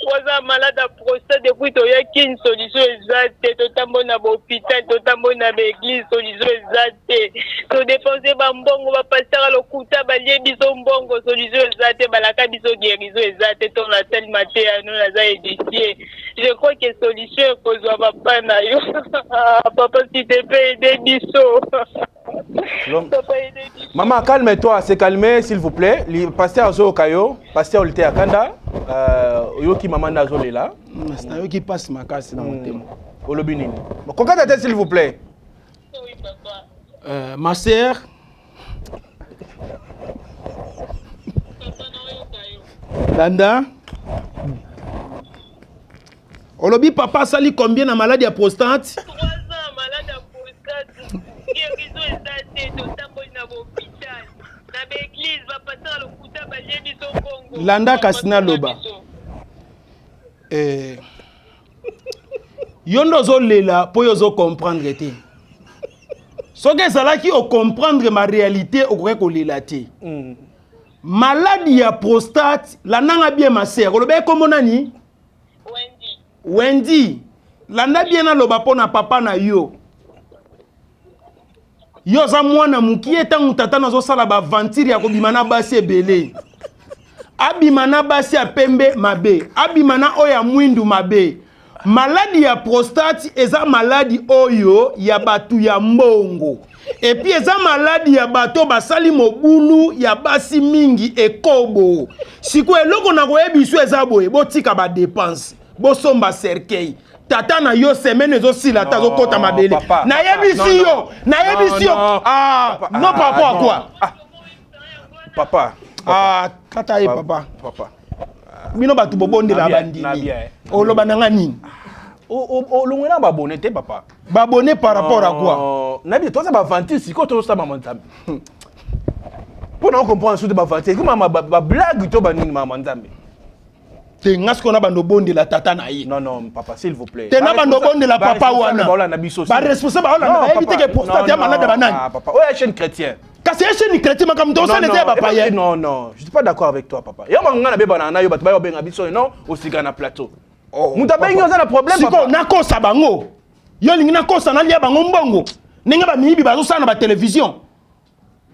3 ans malade ya prostate depuis toyaki une solution eza te totamboli na bahôpital totamboli na baeglise solution eza te todepense bambongo bapasteur ya lokuta balie biso mbongo solution eza te balaka biso guérison eza te ntongo natali mateya no naza édifie je crois que solution ekozwa papa na yo papa s'il te plaît aide biso. Maman, calme-toi, c'est calmé, s'il vous plaît. Le pasteur azoyoka yo, pasteur Olite Akanda, oyoki maman azolela. Nayoki passe makasi na motema. Olobi nini? Kokata te s'il vous plaît. Oui, papa. Ma sœur. Landa. Olobi papa asali combien na maladie ya prostate? 3 ans malade. Landa kasi naloba. Eh, yo nde ozolela mpo yo ozo comprendre te. Soki ezalaki ocomprendre ma réalité, okoki kolela te. Maladie ya prostate, landanga bien, ma sœur. Oloba ekombo nani? Wendy. Wendy, landa bien, naloba mpo na papa na yo. Yo oza mwana mokie ntango tata nazosala baaventure ya kobima na basi ebele. Abima na basi ya pembe mabe, abima na oyo ya mwindu mabe. Maladie ya prostate eza maladie oyo ya bato ya mbongo, et puis eza maladie ya bato basali mobulu ya basi mingi, ekobo. Sikoyo eloko na koyebi biso eza boye: botika badépenses, bosomba cercueil. Tata na yo, semaine ezosila ata azokɔta mabele. Nayebisi yo, nayebisi yo. Ah non, par rapport à quoi? Ah. Papa. Ah, kata ye, papa. Papa. Bino bato bobondela bandimi. Oloba na nga nini? Olongwe na babone te, papa. Babone par rapport à quoi? Nayebi, toza baaventure sikoyo, tozosala mama Nzambe mpo na ocomprendre surtout baaventure ekoma bablague to banini, mama Nzambe. Te, nga sikoyo na bando obondela tata na ye. Non, non, papa, s'il vous plaît. Te, na bando obondela papa wana. Baresponsable baolanda, bayebi te ke prostate ya malade ya banani. Papa, oyo ya chaîne chrétien. Kasi ya chaîne chrétien, makambo tosala eza ya bapaye. Non, non, je suis pas d'accord avec toi, papa. Yo nga na bebana na yo, bato bayobenga biso, non, osika na plateau, moto abengi, oza na problème. Sikoyo nakosa bango? Yo olingi nakosa, nalia bango mbongo ndenge bamiyibi bazosala na batelevizio?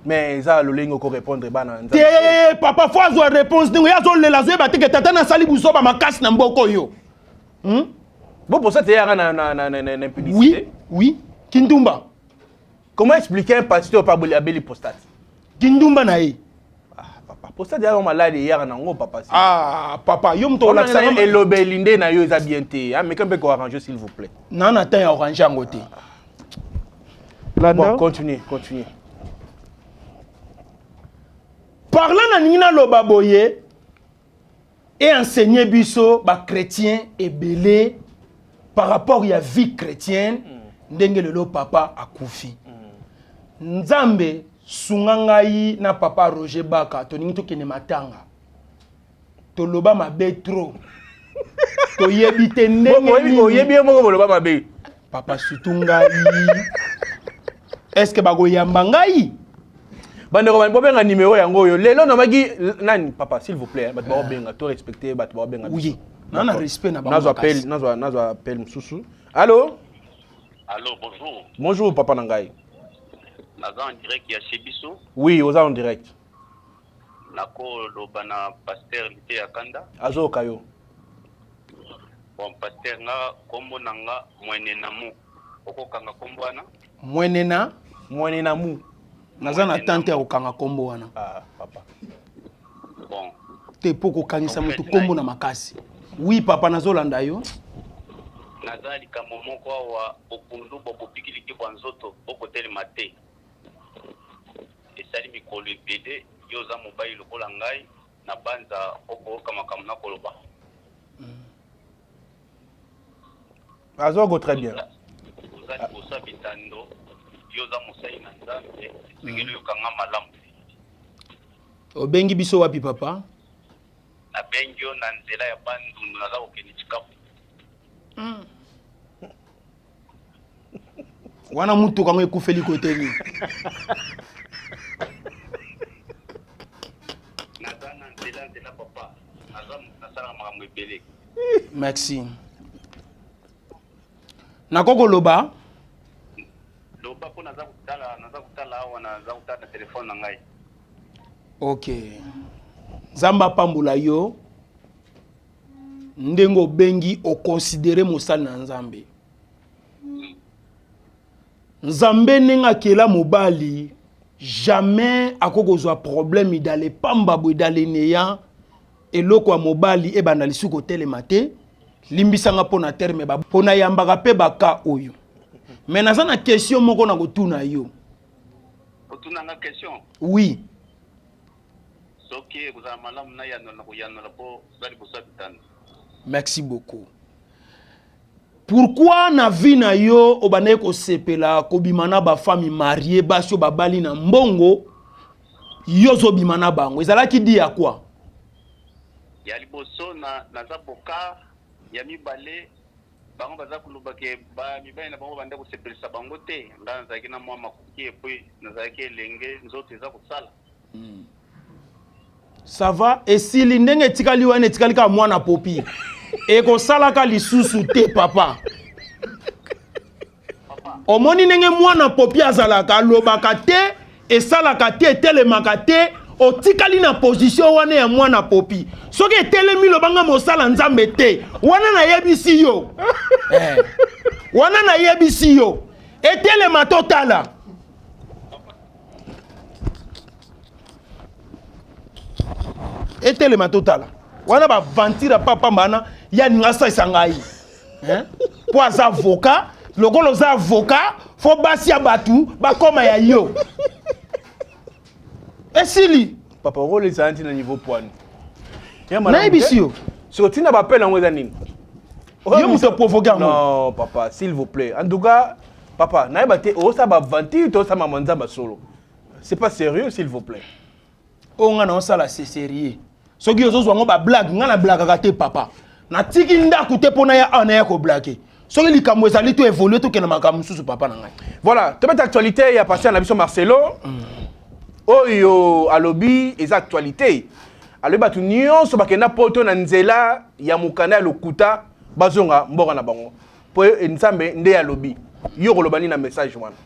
Mais eza lolenge okorépondre bana. Te, papa, faut azwa réponse. Ndenge ye azolela, azoyeba te ke tata nasali buzoba makasi na mboka oyo, Bon, pour ça teyaka na impudicité. Oui, kindumba. Comment expliquer un pasteur pa abeli prostate? Kindumba na ye. Ah, papa, prostate yaka maladie, eyaka nango, papa. Ah, papa, yo moto olakisanga. Elobeli nde na yo eza bien te. Ameka mpe koarranger, s'il vous plaît. Na na temps ya arranger yango te. Bon, continue, continue. Par là, nalingi naloba boye e enseigner biso bachrétien ebele par rapport ya vie chrétienne. Ndenge lelo papa akufi, Nzambe sunga ngai na papa Roger Baka, tolingi tokende matanga, toloba mabe trop, toyebi te ndenge. Oyebi ye moko, boloba mabe. Papa, surtout ngai, est ce que bakoyamba ngai? Bandeko, bobenga numéro yango oyo lelo namaki nani. Papa, s'il vous plaît, bato baobenga, to respecte bato baobenga. Oui, na na respect na bango. Nazwa appel, nazwa appel mosusu. Allo? Allo, bonjour. Bonjour, papa na ngai. Naza en direct ya chez biso? Oui, oza en direct. Nakoloba na pasteur Lite ya Kanda. Azoyoka yo. Bon, pasteur, nga kombo na nga Mwene Namu. Okokanga kombo wana? Mwene na? Mwene Namu. Naza na tante ya kokanga kombo wana. Ah, papa. Bon. Te, mpo kokangisa motu kombo na makasi. Oui, papa, nazolanda yo. Naza likambo moko awa, bokundu bo bopikiliki bwa nzoto bokotelema te, esali mikolo ebele. Yo oza mobali lokola ngai, na banza okoyoka makambo nakoloba. Azoko très bien. Oza liboso ya bitando, yo oza mosali na Nzambe, esengeli oyokanga malamu. Obengi biso wapi, papa? Nabengi yo na nzela ya Bandundu, naza kokende Chikapu. Wana mutuka yango ekufeli kote nini? Naza na nzela, nzela, papa, naza nasalaka makambo ebele. Merci. Nako koloba? Loba, mpo naza kotala, naza kotala awa, naza kotala na telefone na ngai. Ok, Nzambe apambola yo ndenge obengi, oconsidérer mosali na Nzambe. Nzambe ndenge akela mobali, jamais akoki kozwa problème idale pamba boye idale neya eloko ya mobali ebanda lisusu kotelema te. Limbisanga mpo na terme, mpo nayambaka mpe baka oyo, mais naza na question moko na kotuna yo. Otunanga question? Oui. Soki ekozala malamu nayanola, na koyanola, mpo oza liboso ya bitando. Merci beaucoup. Pourquoi na vie na yo obandaki kosepela kobima na bafemmes mariées, basi oyo babali na mbongo, yo ozobima na bango? Ezalaki dû à quoi? Ya liboso na naza boka, ya mibale bango baza koloba ke ba mibali na bango banda kosepelisa bango te. Nga nazalaki na mwa makoki et puis nazalaki elenge, nzoto eza kosala. Ça va, esili ndenge etikali wana, etikali kaka mwana popi, ekosalaka lisusu te papa. Omoni ndenge mwana popi azalaka, alobaka te, esalaka te, etelemaka te. Otikali na position wana ya mwana popi. Soki etelemi, lobanga mosala Nzambe te. Wana nayebisi yo, eh. Wana nayebisi yo, etelema totala. Etelema totala. Wana bavantire papa wana ye alinga asalisa ngai mpo aza avocat. Lokola oza avocat, fo basi ya bato bakoma ya yo. Esili. Papa, okolesa ntina niveau poani. Nayebisi yo. Siko ntina bapele yango eza nini? Yo moto aprovoke yango. Non papa, s'il vous plaît, en tout cas papa, nayeba te osala baaventure to osala mama Nzambe solo. C'est pas sérieux, s'il vous plaît. Oyo ngai naosala, c'est sérieux. Soki ozozwa yango bablague, ngai nablagaka te papa. Natiki ndako te mpo naya awa naya koblague. Soki likambo ezali, to évolue, tokende makambo mosusu, papa na ngai. Voilà, tobeta actualité ya pasteur na biso Marcelo. Oyo alobi eza actualité. Alobi bato nyonso bakenda poto na nzela ya mokanda ya lokuta bazonga mboka na bango mpo Nzambe nde alobi. Yo koloba nini na message wana?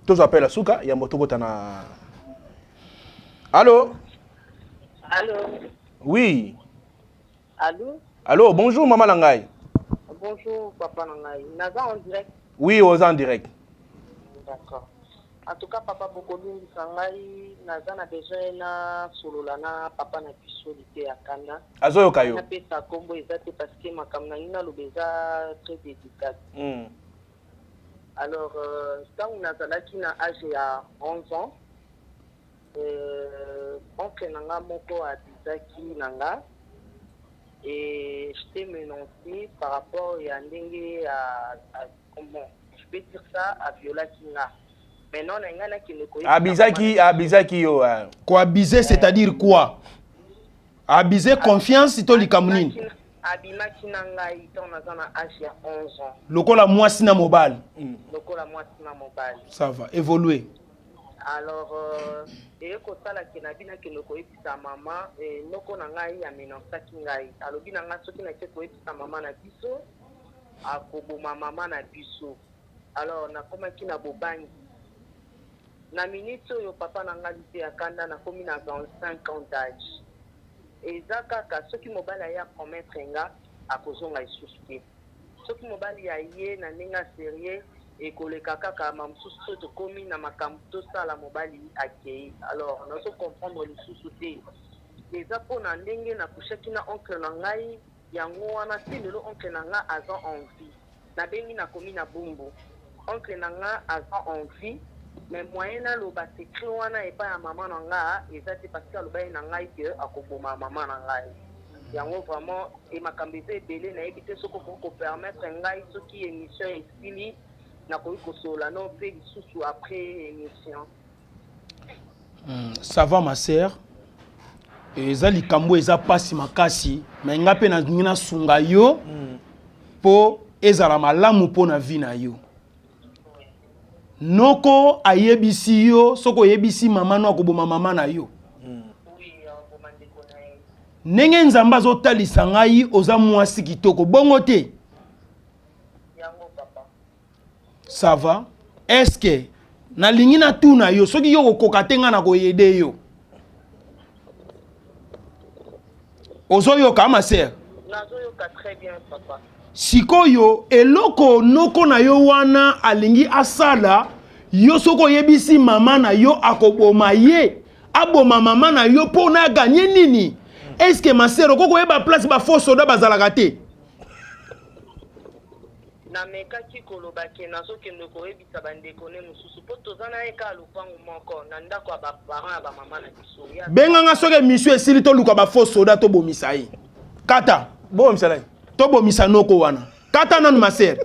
Tozwa appel ya suka yambo tokota na. Allo? Allo? Oui. Allo? Allo, bonjour mama na ngai. Bonjour papa na ngai. Naza en direct? Oui, oza en direct. D'accord. En tout cas papa, bokolungisa ngai, naza na besoin nasolola na papa na biso lite ya kanda. Azoyoka yo. Napesa nkombo eza te parce que makambo na ngai naloba eza très délicat. Alors ntango nazalaki na age ya 11 ans, oncle na nga moko abizaki na nga et j'étais menacé par rapport ya ndenge bon, je peux dire ça, aviolaki nga. Maintenant na ngai nakende koyebisa Abizaki, abizaki yo? Koabize, c'est-à-dire quoi? Abize confiance to likambo nini? Abimaki na ngai ntango naza na age ya 11 ans. Lokola mwasi na mobali? Lokola mwasi na mobali. Ça va, évoluer. Alors eye kosalaki na bino akende koyebisa mama. Noko na ngai amenaçaki ngai, alobi na ngai soki nake koyebisa mama na biso, akoboma mama na biso. Alors nakomaki na bobangi. Na minute oyo papa na ngai te ya kanda, nakomi na 25 ans d'âge. Eza kaka soki mobali aye apromettre nga akozonga lisusu te. Soki mobali aye na ndenge ya sérieux, ekoleka kaka ma mosusu. So tokomi na makambo tosala, mobali akei. Alors nazo comprendre lisusu te. Eza mpona ndenge nakushaki na oncle na ngai yango wana. Ti lelo oncle na nga aza en vie. Nabengi, nakomi na Bumbu, oncle na nga aza en vie, mais moyen naloba secret wana epai ya mama na nga eza te parce que aloba ye na ngai ke akoboma mama na ngai. Yango vraiment e makambo eza ebele. Nayebi te soki okoki kopermettre ngai, soki émission esili, nakoki kosolola no mpe lisusu après émission. Ça va ma sœur, eza likambo eza mpasi makasi, me nga mpe nalingi nasunga yo mpo ezala malamu mpo na vie na yo. Noko ayebisi yo soki oyebisi mama no, akoboma mama na yo. Ndenge Nzambe azotalisa ngai, oza mwasi kitoko bongo te. Ça va. Est-ce que nalingi natuna yo, soki yo kokoka te, ngai nakoyede yo. Ozoyoka, ma sœur? Nazoyoka très bien papa. Sikoyo eloko noko na yo wana alingi asala yo, soki oyebisi mama na yo, akoboma ye, aboma mama na yo mpo na aganye nini? Est-ce, ma sœur, okoki koyeba place bafaux soda bazalaka te? Namekaki koloba ke nazokende koyebisa bandeko ne mosusu mpo toza na ye kaka lopango moko na ndako ya baparent ya bamama na biso. Benganga soki émission esili, toluka bafaux soda, tobomisa ye. Kata. Bomisa nani? Tobomisa noko wana. Kata nanu, ma sœur.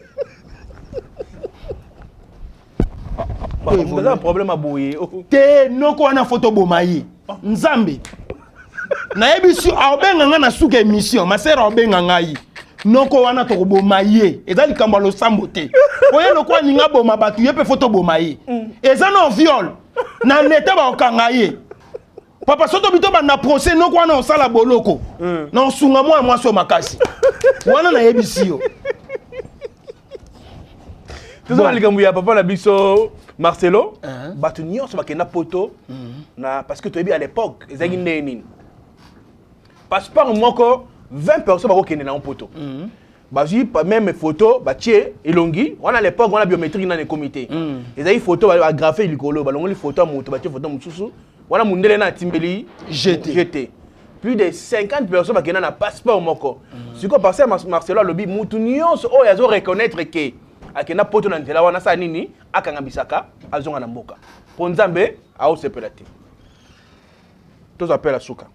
Eza problème aboye. Te, noko wana fo toboma ye. Nzambe. Nayebisi aobenga ngai na suka émission, ma sœur aobenga ngai. Noko wana tokoboma ye. Eza likambo ya losambo te. Oye lokola alingi aboma bato, ye mpe fo toboma ye. Eza no viol. Na leta bakokanga ye. Papa soto bito banda procès noko wana osala boloko. Na osunga mwana mwasi oyo makasi. Wana nayebisi yo. Toza na likambo ya papa na biso Marcelo. Bato nyonso bakenda poto na parce que toyebi à l'époque ezalaki ndenge nini. Passeport moko 20 personnes bakokende na poto. Bazwi même photo batie elongi wana. À l'époque wana biométrique nani ekomi te. Ezali photo bagrafe likolo, balongoli photo ya moto, batie photo mosusu wana. Mundele na atimbeli jeté. Jeté. Plus de 50 personnes bakenda na passeport moko. Sikoyo pasteur Marcelo alobi mutu nyonso oyo azo reconnaître ke akenda poto na nzela wana, asala nini? Akanga bisaka, azonga na mboka, mpo Nzambe aosepela te. Tozwa appel suka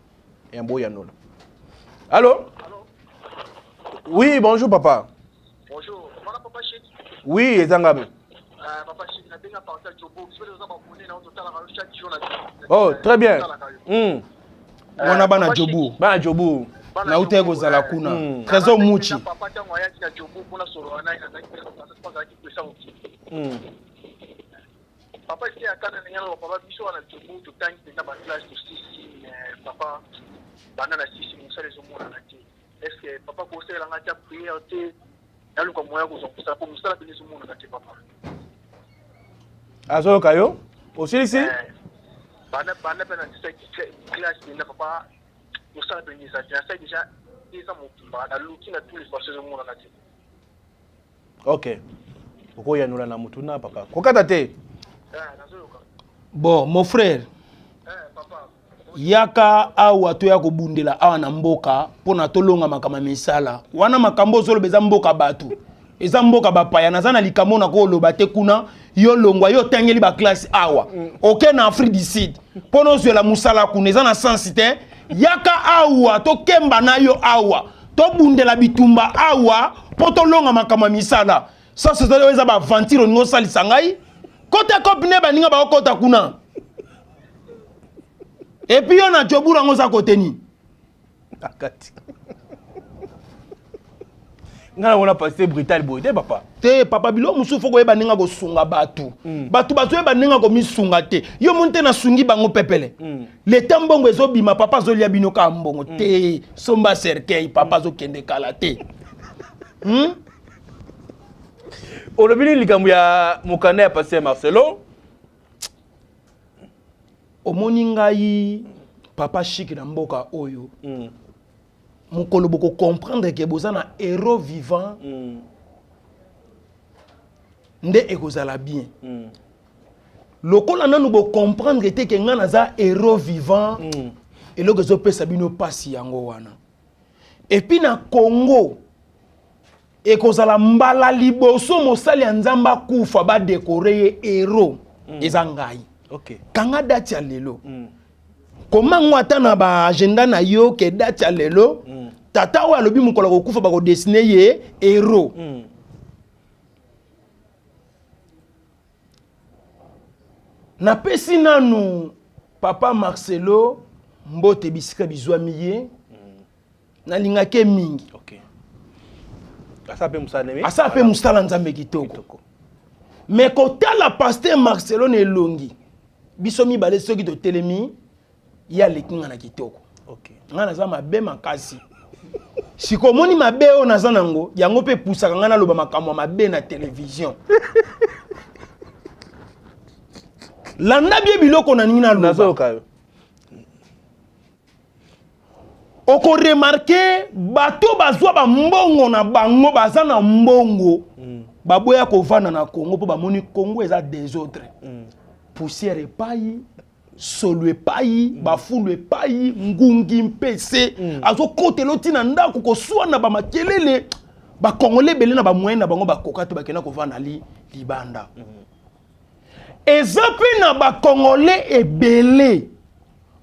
yambo oyanola. Allo, oui, bonjour papa. Bonjour, voilà papa Chic. Oui, eza ngabe. Papa Chic, nabenga partir Jobo. Biso toza ba abonné na totalaka yo chaque jour na. Oh, très bien. Wana bana Jobu. Bana Jobu. Nauta kozala kuna. Trésor Muchi. Papa ntango ayaki na Jobo mpona solo wana, azalaki pesa mokili. Papa esi akana ndenge aloba. Papa, biso wana Jobo totangi mpenza baclasse, tosisi, mais papa, banda na sisi, mosala ezomonana te. Est ce que papa kosalelanga ata prière te, naluka moya kozwa mosala, mpo mosala pene ezomonana te, papa? Azoyoka yo. Osilisi? Banda mpe na classe mpenza, papa, mosala mpenza eza te. Nasali déjà eza mobimba, naluki na tous les façons, ezomonana te. Ok, okoyanola na mutu na papa, kokata te. Bon, mon frère, yaka awa, toya kobundela awa na mboka mpona tolonga makambo ya misala wana. Makambo ozoloba eza mboka bato, eza mboka bapaya. Naza na likambo na koloba te kuna. Yo longwa, yo otangeli baclasse awa, oke na Afrique du Sud mpo na ozwela mosala kuna, eza na sens te. Yaka awa, tokemba na yo awa, tobundela bitumba awa mpo tolonga makambo ya misala. Sens ezali oyo eza baaventure olingi osalisa ngai. Kota cope nde baninga baokota kuna. Et puis yo na Jobura yango oza kote nini? Akati ngai namona pasteur brutal boye te, papa. Te papa, biloko mosusu fo koyeba ndenge kosunga bato. Bato bazoyeba ndenge komisunga te. Yo moni te, nasungi bango pepele. Leta mbongo ezobima, papa azolia bino kaka mbongo te. Somba cercueil, papa azokende kala te, Olobi nini likambo ya mokanda ya pasteur Marcelo? Omoni ngai papa Chik na mboka oyo, mokolo bokocomprendre ke boza na héros vivant, nde ekozala bien. Lokola nanu bocomprendre te ke ngai naza héros vivant, eloko ezopesa bino mpasi yango wana. Et puis na Congo ekozala mbala liboso mosali ya Nzambe akufa, badécorer ye héros. Eza ngai. Kanga date ya lelo, komango ata na baagenda na yo ke date ya lelo, tata oyo alobi mokolo akokufa bakodessiner ye héros. Napesi nanu papa Marcelo mbote bisika bizwami ye. Nalingaki ye mingi. Asala mpe mosala ndenge. Asala mpe mosala Nzambe kitoko, mais kotala pasteur Marcelo na elongi, biso mibale soki totelemi, ye aleki nga na kitoko. Nga naza mabe makasi. Siko omoni mabe oyo naza nango, yango mpe epusaka ngai naloba makambo ya mabe na télévision. Landa bie biloko na ningi naloba. Nazoyoka yo. Okoremarquer bato bazwa bambongo na bango, baza na mbongo, baboya kovanda na Congo mpo bamoni Congo eza désordre, poussière epai, solo epai, bafulu epai, ngungi mpese azokotela oti na ndako, koswana, bamakelele. Bakongole ebele na bamoyen na bango bakoka te, bakenda kovanda li libanda. Eza mpe na bakongole ebele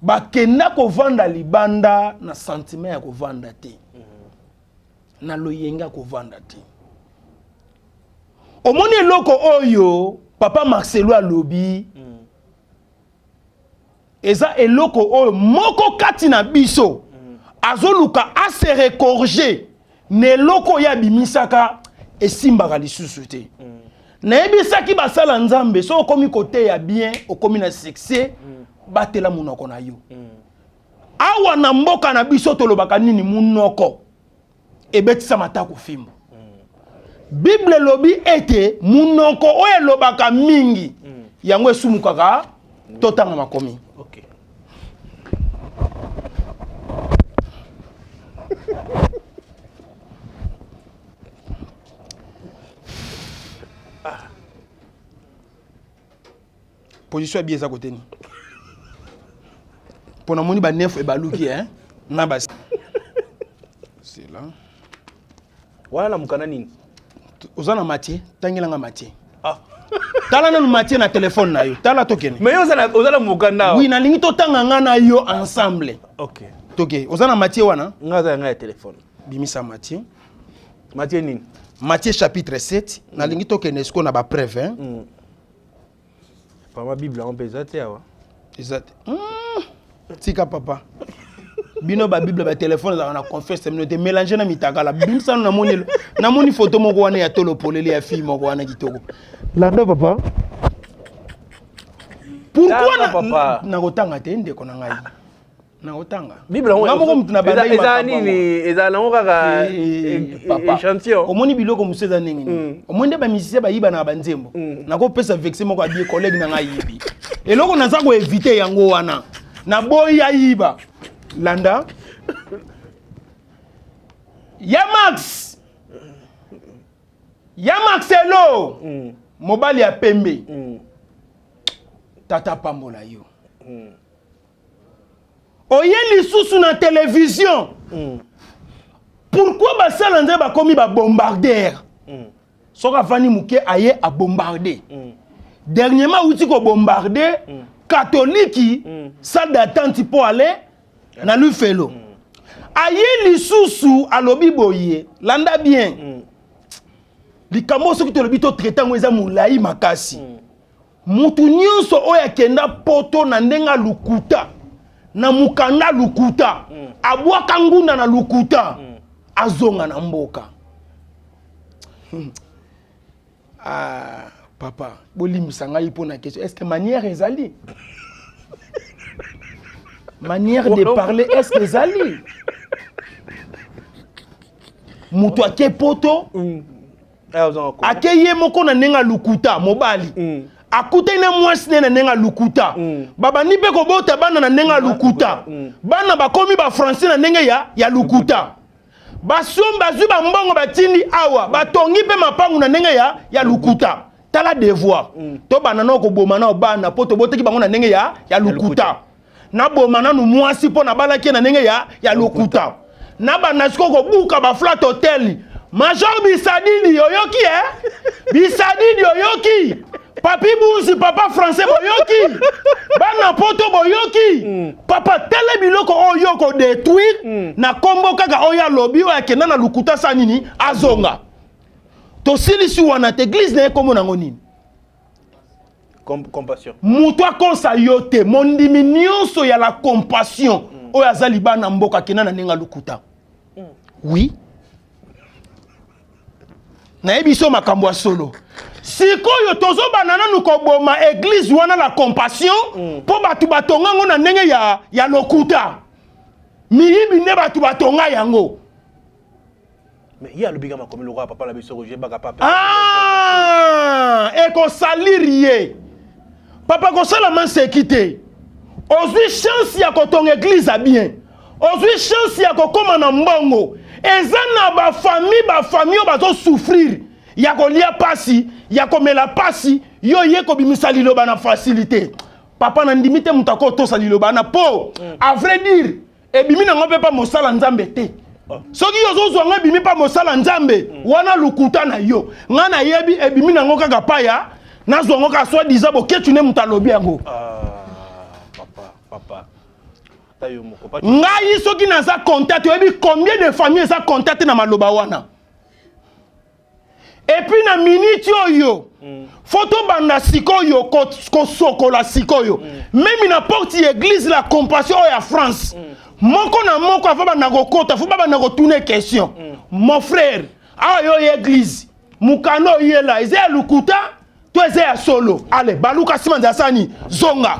bakenda kovanda libanda na sentiment ya kovanda te, na loyenge ya kovanda te. Omoni eloko oyo papa Marcelo alobi, eza eloko oyo moko kati na biso. Azoluka a se regorger na eloko oyo abimisaka esimbaka lisusu te. Nayebisaki basala Nzambe, soki okomi koteya bien, okomi na succès, batela monoko na yo. Awa na mboka na biso tolobaka nini? Monoko ebetisa matako fimbo. Bible elobi ete monoko oyo elobaka mingi, yango esumukaka. Totanga makomi. Okay. Position ya bi eza kote nini? Mpo namoni banef ebaluki hein? Na basi. C'est là. Wana na mokanda nini? Oza na Matthieu, tangelanga Matthieu. Ah. Tala nanu Matthieu na telefone na yo. Tala tokende. Mais yo oza na mokanda. Oui, nalingi totanga nga na yo ensemble. OK. Toke, oza na Matthieu wana? Nga aza nga ya telefone. Bimisa Matthieu. Matthieu nini? Matthieu chapitre 7, nalingi tokende sikoyo na ba preuve hein. Papa, Bible yango mpe eza te awa. Eza te. Tika papa. Bino ba Bible ba telefone ezalaka na confiance bino te, mélange na mitakala. Bimisa nanu, namoni namoni photo moko wana ya tolo polele ya fille moko wana kitoko. Landa papa. Pourquoi Tanga, na papa. Nakotanga te ndeko na ngai. Nakotanga. Bible yango Nga moko mutu na bandaki eza makambo nini? yango. Eza nango kaka Papa. échantillon. Omoni biloko mosusu eza ndenge nini? Omoni nde bamusicien bayiba na banzembo. Nakopesa vexe moko abie collègue na ngai ayibi. Eloko naza koevite yango wana. Naboyi ayiba. Landa. Ya Max. Ya Marcelo. Mobali ya pembe. Tata pambola yo. Oye lisusu na télévision. Pourquoi basala nzambe bakomi ba bombarder? Soki avandi moke aye a bombarder. Dernièrement awuti ko bombarder catholique, salle d'attente mpo ale na lufelo. Aye lisusu alobi boye, landa bien. Likambo soki tolobi to traiter yango eza molai makasi. Mutu nyonso oyo akenda poto na ndenge lukuta, na mokanda lukuta, abwaka ngunda na lukuta, azonga na mboka. Ah, papa, bolimbisa ngai mpo na question. Est-ce que manière ezali? Manière de parler, est-ce que ezali? Mutu ake poto, ake ye moko na ndenge lukuta, mobali. Akutani na mwasi ne na ndenge lukuta. Babandi mpe kobota bana na ndenge lukuta. Bana bakomi ba français na ndenge ya lukuta. Basombi bazwi bambongo batindi awa, batongi mpe mapangu na ndenge ya lukuta. Tala devoir. Tobanda na koboma na bana po tobotaki bango na ndenge ya lukuta. Naboma nanu mwasi mpo nabalaki na ndenge ya lukuta. Nabanda sikoyo kobuka ba flat hotel. Major Bisadidi oyoki eh? Bisadidi oyoki? Papi Bunzi, papa français boyoki? Bana poto boyoki? Papa tele biloko oyo ko détruire na kombo kaka oyo alobi oyo akenda na lukuta sa nini azonga. Tosilisi wana te église na ye kombo nango nini? Compassion. Mutu akosa yo te, mondimi nyonso ya la compassion oyo aza libana mboka akenda na ndenge lukuta. Oui. Nayebi so makambo ya solo. Sikoyo tozobana nanu koboma église wana la compassion po bato batonga ngo na ndenge ya lokuta. Miyibi nde bato batonga yango. Mais ye alobi kama komi lokola papa na biso Roger Baka papa. Ah, ekosalir ye. Papa kosala manseki te. Ozwi chance ya kotonga église ya bien. Ozwi chance ya kokoma na mbongo. Eza na ba famille, ba famille oyo bazo souffrir ya kolia pasi, ya komela pasi, yo ye kobimisa liloba na facilité. Papa na ndimi te moto akotosa liloba na po. À vrai dire, ebimi nango mpe pa mosala Nzambe te. Soki yo ozozwa ngo ebimi pa mosala Nzambe, wana lukuta na yo. Nga nayebi ebimi nango kaka pa ya nazwa ngo kaka soit disant Boketshu nde moto alobi yango. Ah, papa, papa. Ata yo moko, papa. Ngai soki naza contact, oyebi combien de famille eza contact na maloba wana? Et puis na minute oyo, Faut tobanda sikoyo kosokola sikoyo. Meme na porte ya église la Compassion oyo ya France, moko na moko afa banda kokota, faut babanda kotuna question. Mon frère, awa yo ye église, mokanda oyela eza ya lokuta to eza ya solo? Ale baluka nsima nzela sani zonga.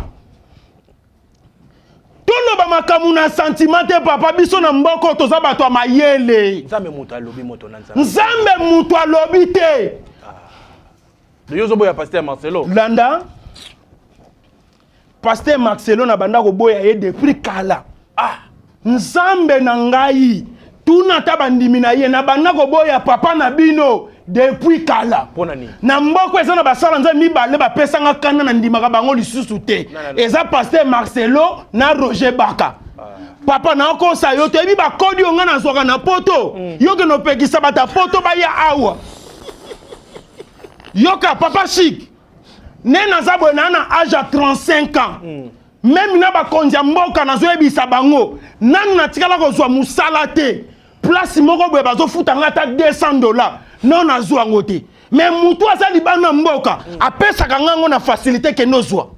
Toloba makambo na sentiment te, papa. Biso na mboka toza bato ya mayele. Nzambe moto alobi, moto na Nzambe. Nzambe moto alobi te. Yo ozoboya pasteur Marcelo. Landa, pasteur Marcelo na banda koboya ye depuis kala. Ah, Nzambe na ngai, tuna ata bandimi na ye, na banda koboya papa na bino depuis kala. Mpona nini? Na mboka eza na basala Nzambe mibale bapesanga kanda, na ndimaka bango lisusu te. Eza pasteur Marcelo na Roger Baka. Papa, nakosa yo, toyebi bakodi oyo ngai nazwaka na poto. Yo kende opekisa bato ya poto baya awa. Yoka, papa Chik, nde naza boye, naa na age ya 35 ans. Même na bakonzi ya mboka nazoyebisa bango, nanu natikala kozwa mosala te place moko boye bazofuta nga ata 200 $. Non, nazwa yango te. Mais mutu aza libanda mboka apesaka nga yango na facilité. Kende ozwa,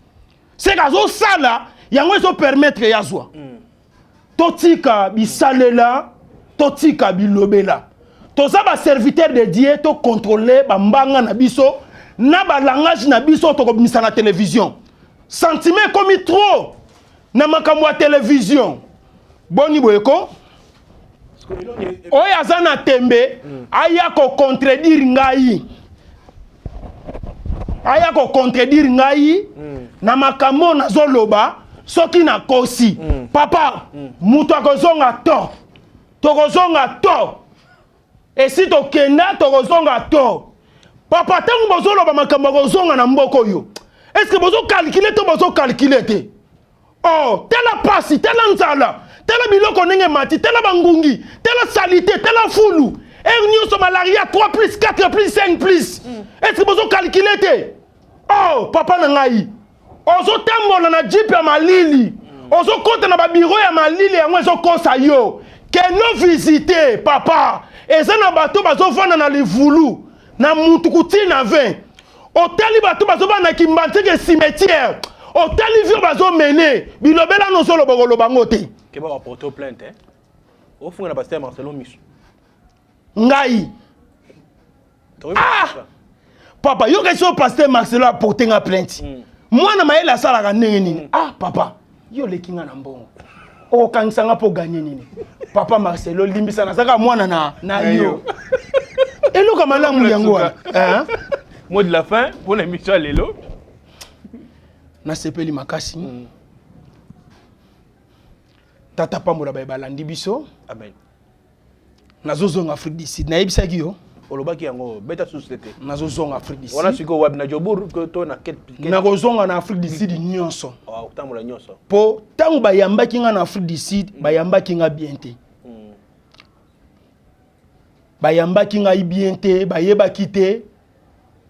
seke azosala yango, ezopermettre ye azwa. Totika bisalela, totika bilobela. Toza baserviteur de Dieu, tocontrôle bambanga na biso na balangage na biso tokobimisa na télévision. Sentiment ekomi trop na makambo ya télévision. Boni boye ko oyo aza na tembe, aya kocontredire ngai, aya kocontredire ngai na makambo oyo nazoloba. Soki nakosi, papa, moto akozonga to tokozonga to esi tokenda, tokozonga to. Papa, ntango bozoloba makambo ya kozonga na mboka oyo, est-ce bozocalculer to bozocalculer te? Oh, tala pasi, tala nzala, tala biloko ndenge mati, tala bangungi, tala saleté, tala fulu heure nyonso, malaria 3 plus 4 plus 5 plus. Est-ce bozocalculer te? Oh, papa na ngai, ozotambola na jeep ya malili, ozokɔta na babureau ya malili, yango ezokosa yo. Kendo visite, papa, eza na bato bazovanda na livulu na mutuku ntina 20. Otali bato bazovanda na Kimbanseke cimetière, otali vie bazomene. Bilobela nozoloba, koloba ngo te. Keba, baporte plainte, eh? Ofunga na pasteur Marcelo miso. Ngai, ah! Papa, yoka, so pasteur Marcelo aporte nga plainte, mwana mayele asalaka ndenge nini? Ah papa, yo oleki nga na mbongo, okokangisa nga mpo ganye nini? Papa Marcelo, limbisa, nazaka mwana na yo. Eloko malamu yango wana. Mot de la fin pour l'émission ya lelo. Nasepeli makasi. Tata pambola baye balandi biso. Amen. Nazozonga Afrique du Sud, nayebisaki yo. Olobaki yango, beta susu te. Nazozonga Afrique du Sud. Wana sikoyo wapi? Na Jobourg to na Nakozonga na Afrique du Sud nyonso. Otambola nyonso. Mpo ntango bayambaki nga na Afrique du Sud, bayambaki nga bien te. Bayambaki ngai bien te, bayebaki te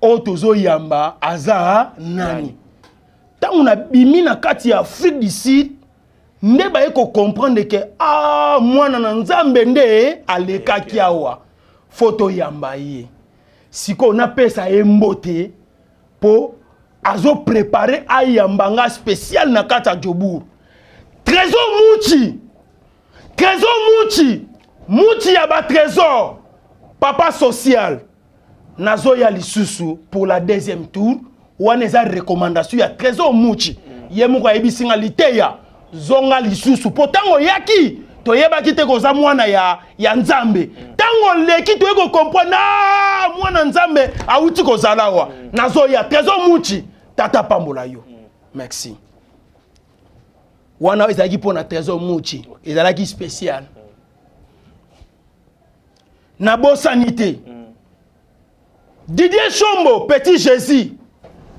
oyo tozoyamba aza nani. Ntango nabimi na kati ya Afrique du Sud nde baye kocomprendre ke ah, mwana na Nzambe nde alekaki awa, faut toyamba ye. Sikoyo napesa ye mbote mpo azoprépare ayamba nga spécial na kati ya Jobourg. Trésor Muchi, Trésor Muchi, Muchi ya batrésor, papa social, nazoya lisusu pour la deuxième tour. Wana eza recommandation ya Trésor Muchi. Ye moko ayebisi nga: "Liteya, zonga lisusu, mpo ntango oyaki toyebaki te koza mwana ya Nzambe. Ntango oleki, toyei kocomprendre, ah, mwana Nzambe awuti kozala awa." Nazoya. Trésor Muchi, tata pambola yo, merci. Wana ezalaki mpo na Trésor Muchi, ezalaki spécial. Nabosani te Didier Shombo, petit Jésus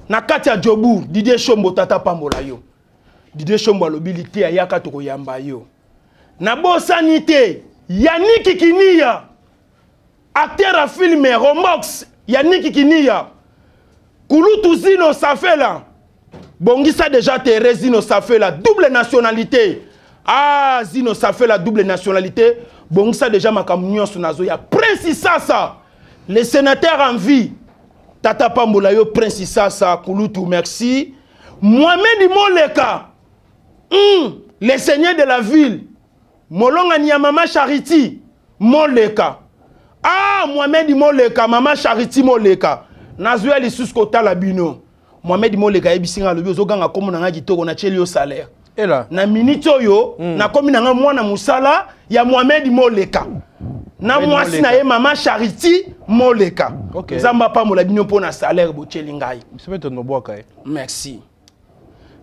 na kati ya Jobourg. Didier Shombo, tata pambola yo. Didier Shombo alobi: "Liteya, yaka, tokoyamba yo." Nabosani te Yaniki Kiniya, acteur ya film Rombox. Yaniki Kiniya, kulutu Zino Safela, bongisa déjà terrain. Zino Safela, double nationalité. Ah, Zino Safela, double nationalité, bongisa déjà makambo nyonso. Nazoya. Prince Sasa, le sénateur en vie. Tata pambola yo Prince Sasa Kulutu, merci. Mohamed Moleka, le seigneur de la ville. Molongani ya mama Charity Moleka. Ah, Mohamed Moleka, mama Charity Moleka. Nazwa lisusu kotala bino. Mohamed Moleka ayebisi nga, alobi ozoganga kombo na nga kitoko, natieli yo salaire. Ela. Na minute oyo, nakomi na nga mwana mosala ya Mohamed Moleka. Na mwasi na ye mama Charity Moleka. Okay. Nzambe apambola bino mpo na salaire botieli ngai. Biso mpe tondobwaka ye. Merci.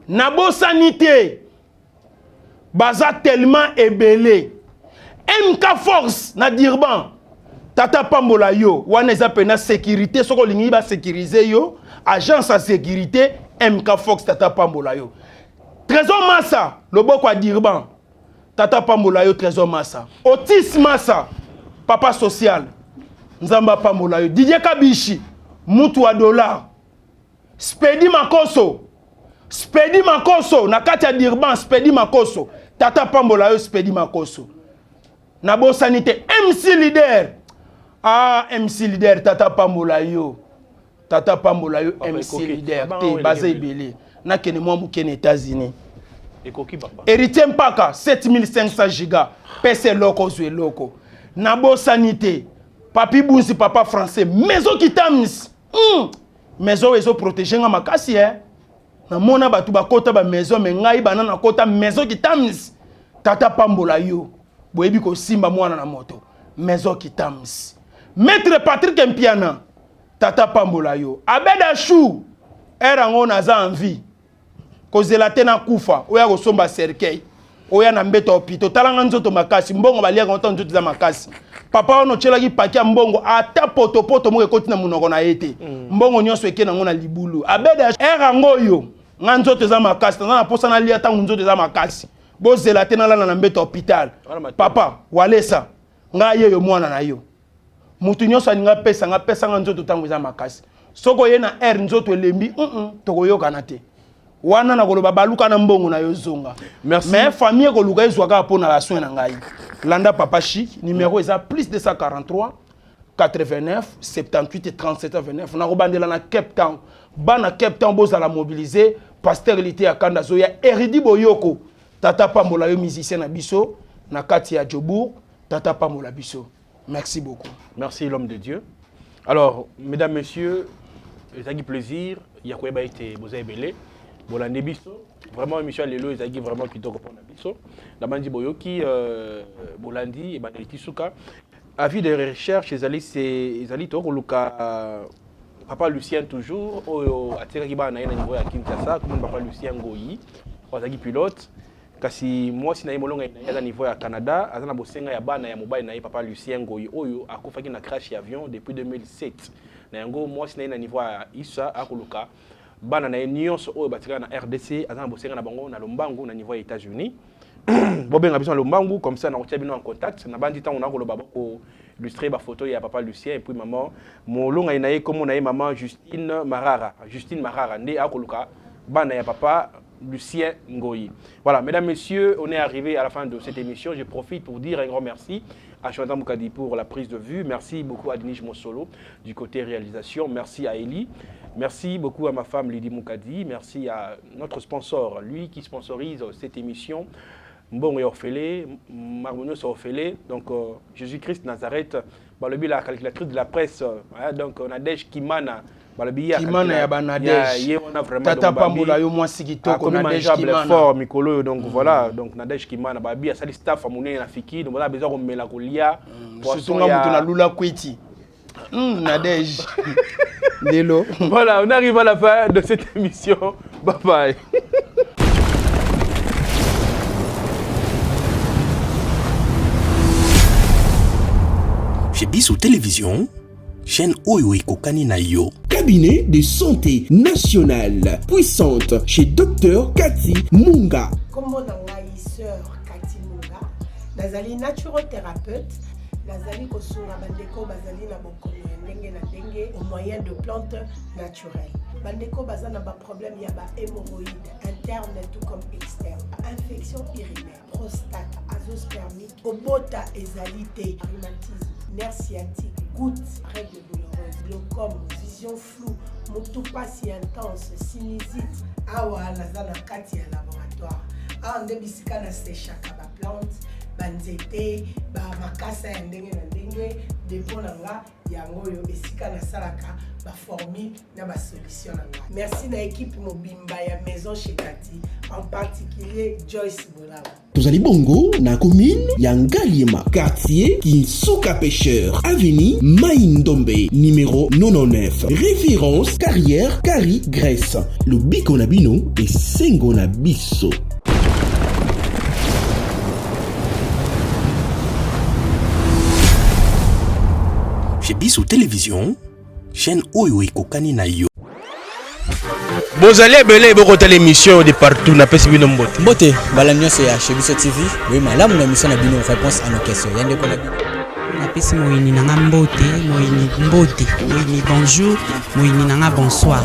Nabosani te. Baza tellement ebele. MK Force na Durban. Tata pambola yo, wana eza pena sécurité, soko lingi ba sécuriser yo, agence ya sécurité MK Fox tata pambola yo. Trésor Massa, loboko ya Durban. Tata pambola yo Trésor Massa. Otis Massa, papa social. Nzamba pambola yo. Didier Kabishi, mutu wa dollar. Spedi Makoso. Spedi Makoso na kati ya Durban, Spedi Makoso. Tata pambola yo Spedi Makoso. Nabosani te MC Leader. Ah MC Leader tata pambola yo. Tata pambola yo MC Leader te baza ebele. Nakende mwa moke na États-Unis. Ekoki papa. Héritier Mpaka 7500 giga. Pesa eloko zwa eloko. Nabosani te Papi Bunzi papa français. Maison Kitams. Maison ezo protéger nga makasi eh. Namona bato bakota ba maison me ngai bana nakota maison Kitams. Tata pambola yo. Boyebi kosimba mwana na moto. Maison Kitams. Maître Patrick Mpiana. Tata pambola yo. Abed Achou. Era ngo naza envie. Kozela te nakufa. Oya kosomba cercueil. Oya na mbeto hôpital. Talanga nzoto makasi. Mbongo baliaka nzoto nzoto eza makasi. Papa wana otielaki paki ya mbongo ata potopoto moko ekoti na monoko na ye te. Mbongo nyonso eke nango na libulu. Abed Achou. Era ngo yo. Nga nzoto eza makasi. Naza na posa nalia tango nzoto eza makasi. Bozela te nalala na mbeto hôpital. Papa, walesa. Nga yeyo mwana na yo. Mutu nyonso alinga pesa nga, pesa nga nzoto tango eza makasi. Soko ye na air nzoto elembi, tokoyokana te. Wana na koloba baluka na mbongo na yo zonga. Merci. Mais famille koluka ezwa kaka pona la soin na ngai. Landa papa chic, numéro eza plus 243 89 78 37 29. Na kobandela na Cape Town. Bana Cape Town bozala mobiliser. Pasteur Lité ya Kanda Zoya, Eridi Boyoko. Tata pambola yo musicien na biso na kati ya Jobourg. Tata pambola biso. Merci beaucoup. Merci l'homme de Dieu. Alors, mesdames, messieurs, ezalaki plaisir ya koyeba ete boza ebele bolandi biso. Vraiment émission ya lelo ezalaki vraiment kitoko mpona biso. Nabandi boyoki bolandi ebandeli ti suka. Avis de recherche ezali se ezali tokoluka papa Lucien toujours oyo atikaki bana na ye na niveau ya Kinshasa, comme papa Lucien Ngoyi oyo azalaki pilote. Kasi mwasi na ye molonga na ye aza niveau ya Canada, aza na bosenga ya bana ya mobali na ye papa Lucien Ngoyi oyo akufaki na crash ya avion depuis 2007. Na yango mwasi na ye na niveau ya Issa akoluka bana na ye nyonso oyo batikala na RDC, aza na bosenga na bango na lombangu na niveau ya États-Unis. Bobenga biso na lombangu comme ça na kotia bino en contact. Na bandi tango na koloba boko illustrer ba photo ya papa Lucien et puis maman molonga na ye comme na ye maman Justine Marara. Justine Marara nde akoluka bana ya papa Lucien Ngoyi. Voilà, mesdames, messieurs, on est arrivé à la fin de cette émission. Je profite pour dire un grand merci à Jonathan Moukadi pour la prise de vue. Merci beaucoup à Denis Mossolo du côté réalisation. Merci à Eli. Merci beaucoup à ma femme Lydie Moukadi. Merci à notre sponsor, lui qui sponsorise cette émission. Mbongo Orphelé, Marmonos Orphelé, donc Jésus-Christ Nazareth, balobi la calculatrice de la presse, hein, donc Nadège Kimana, balobi ya Kimana ya ba Nadège. Ya, ye wana vraiment, Tata donc, babi, pambola yo mwasi kitoko, akomi Nadège mangeable Kimana. fort mikolo oyo, donc voilà, donc Nadège Kimana, babi asali staff ya monene na fiki, donc voilà, besoin komela kolia, poisson Surtout nga ya mutu na lula kwiti. Nadège. Lelo. Voilà, on arrive à la fin de cette émission. Bye bye. Chez Biso Télévision, chaîne oyo ekokani na yo. Cabinet de santé nationale puissante chez Docteur Cathy Munga. Kombo na ngai sœur Cathy Munga, nazali naturothérapeute, nazali kosunga bandeko bazali na bokono ya ndenge na ndenge au moyen de plantes naturelles. Bandeko baza na ba problème ya ba hémorroïdes interne tout comme externe, infection urinaire, prostate, azoospermie, kobota ezali te, rhumatisme, nerf sciatique, goutte, règles douloureuses, glaucome, vision Vision floue, mutu pasi intense, sinusite. Awa naza na kati ya laboratoire. Awa nde bisika na sechaka ba plante, ba nzete, ba makasa ya ndenge na ndenge. Depot na nga yango oyo esika nasalaka ba formule na ba solution na nga. Merci na equipe mobimba ya Maison chez Cathy, en particulier Joyce Bolaba. Tozali bongo na commune ya Ngaliema, quartier Kinsuka Pêcheur, avenue Mai Ndombe, numéro 99, référence carrière Kari Grèce. Lobiko na bino esengo na biso. Chez Biso Télévision, chaîne oyo ekokani na yo. Bozali ebele bokotala émission de partout, napesi bino mbote. Mbote mbala nyonso ya Chez Biso TV, boye malamu na émission na bino Réponse à nos questions. Ya ndeko na bino. Napesi moyini na nga mbote, moyini mbote, moyini bonjour, moyini na nga bonsoir.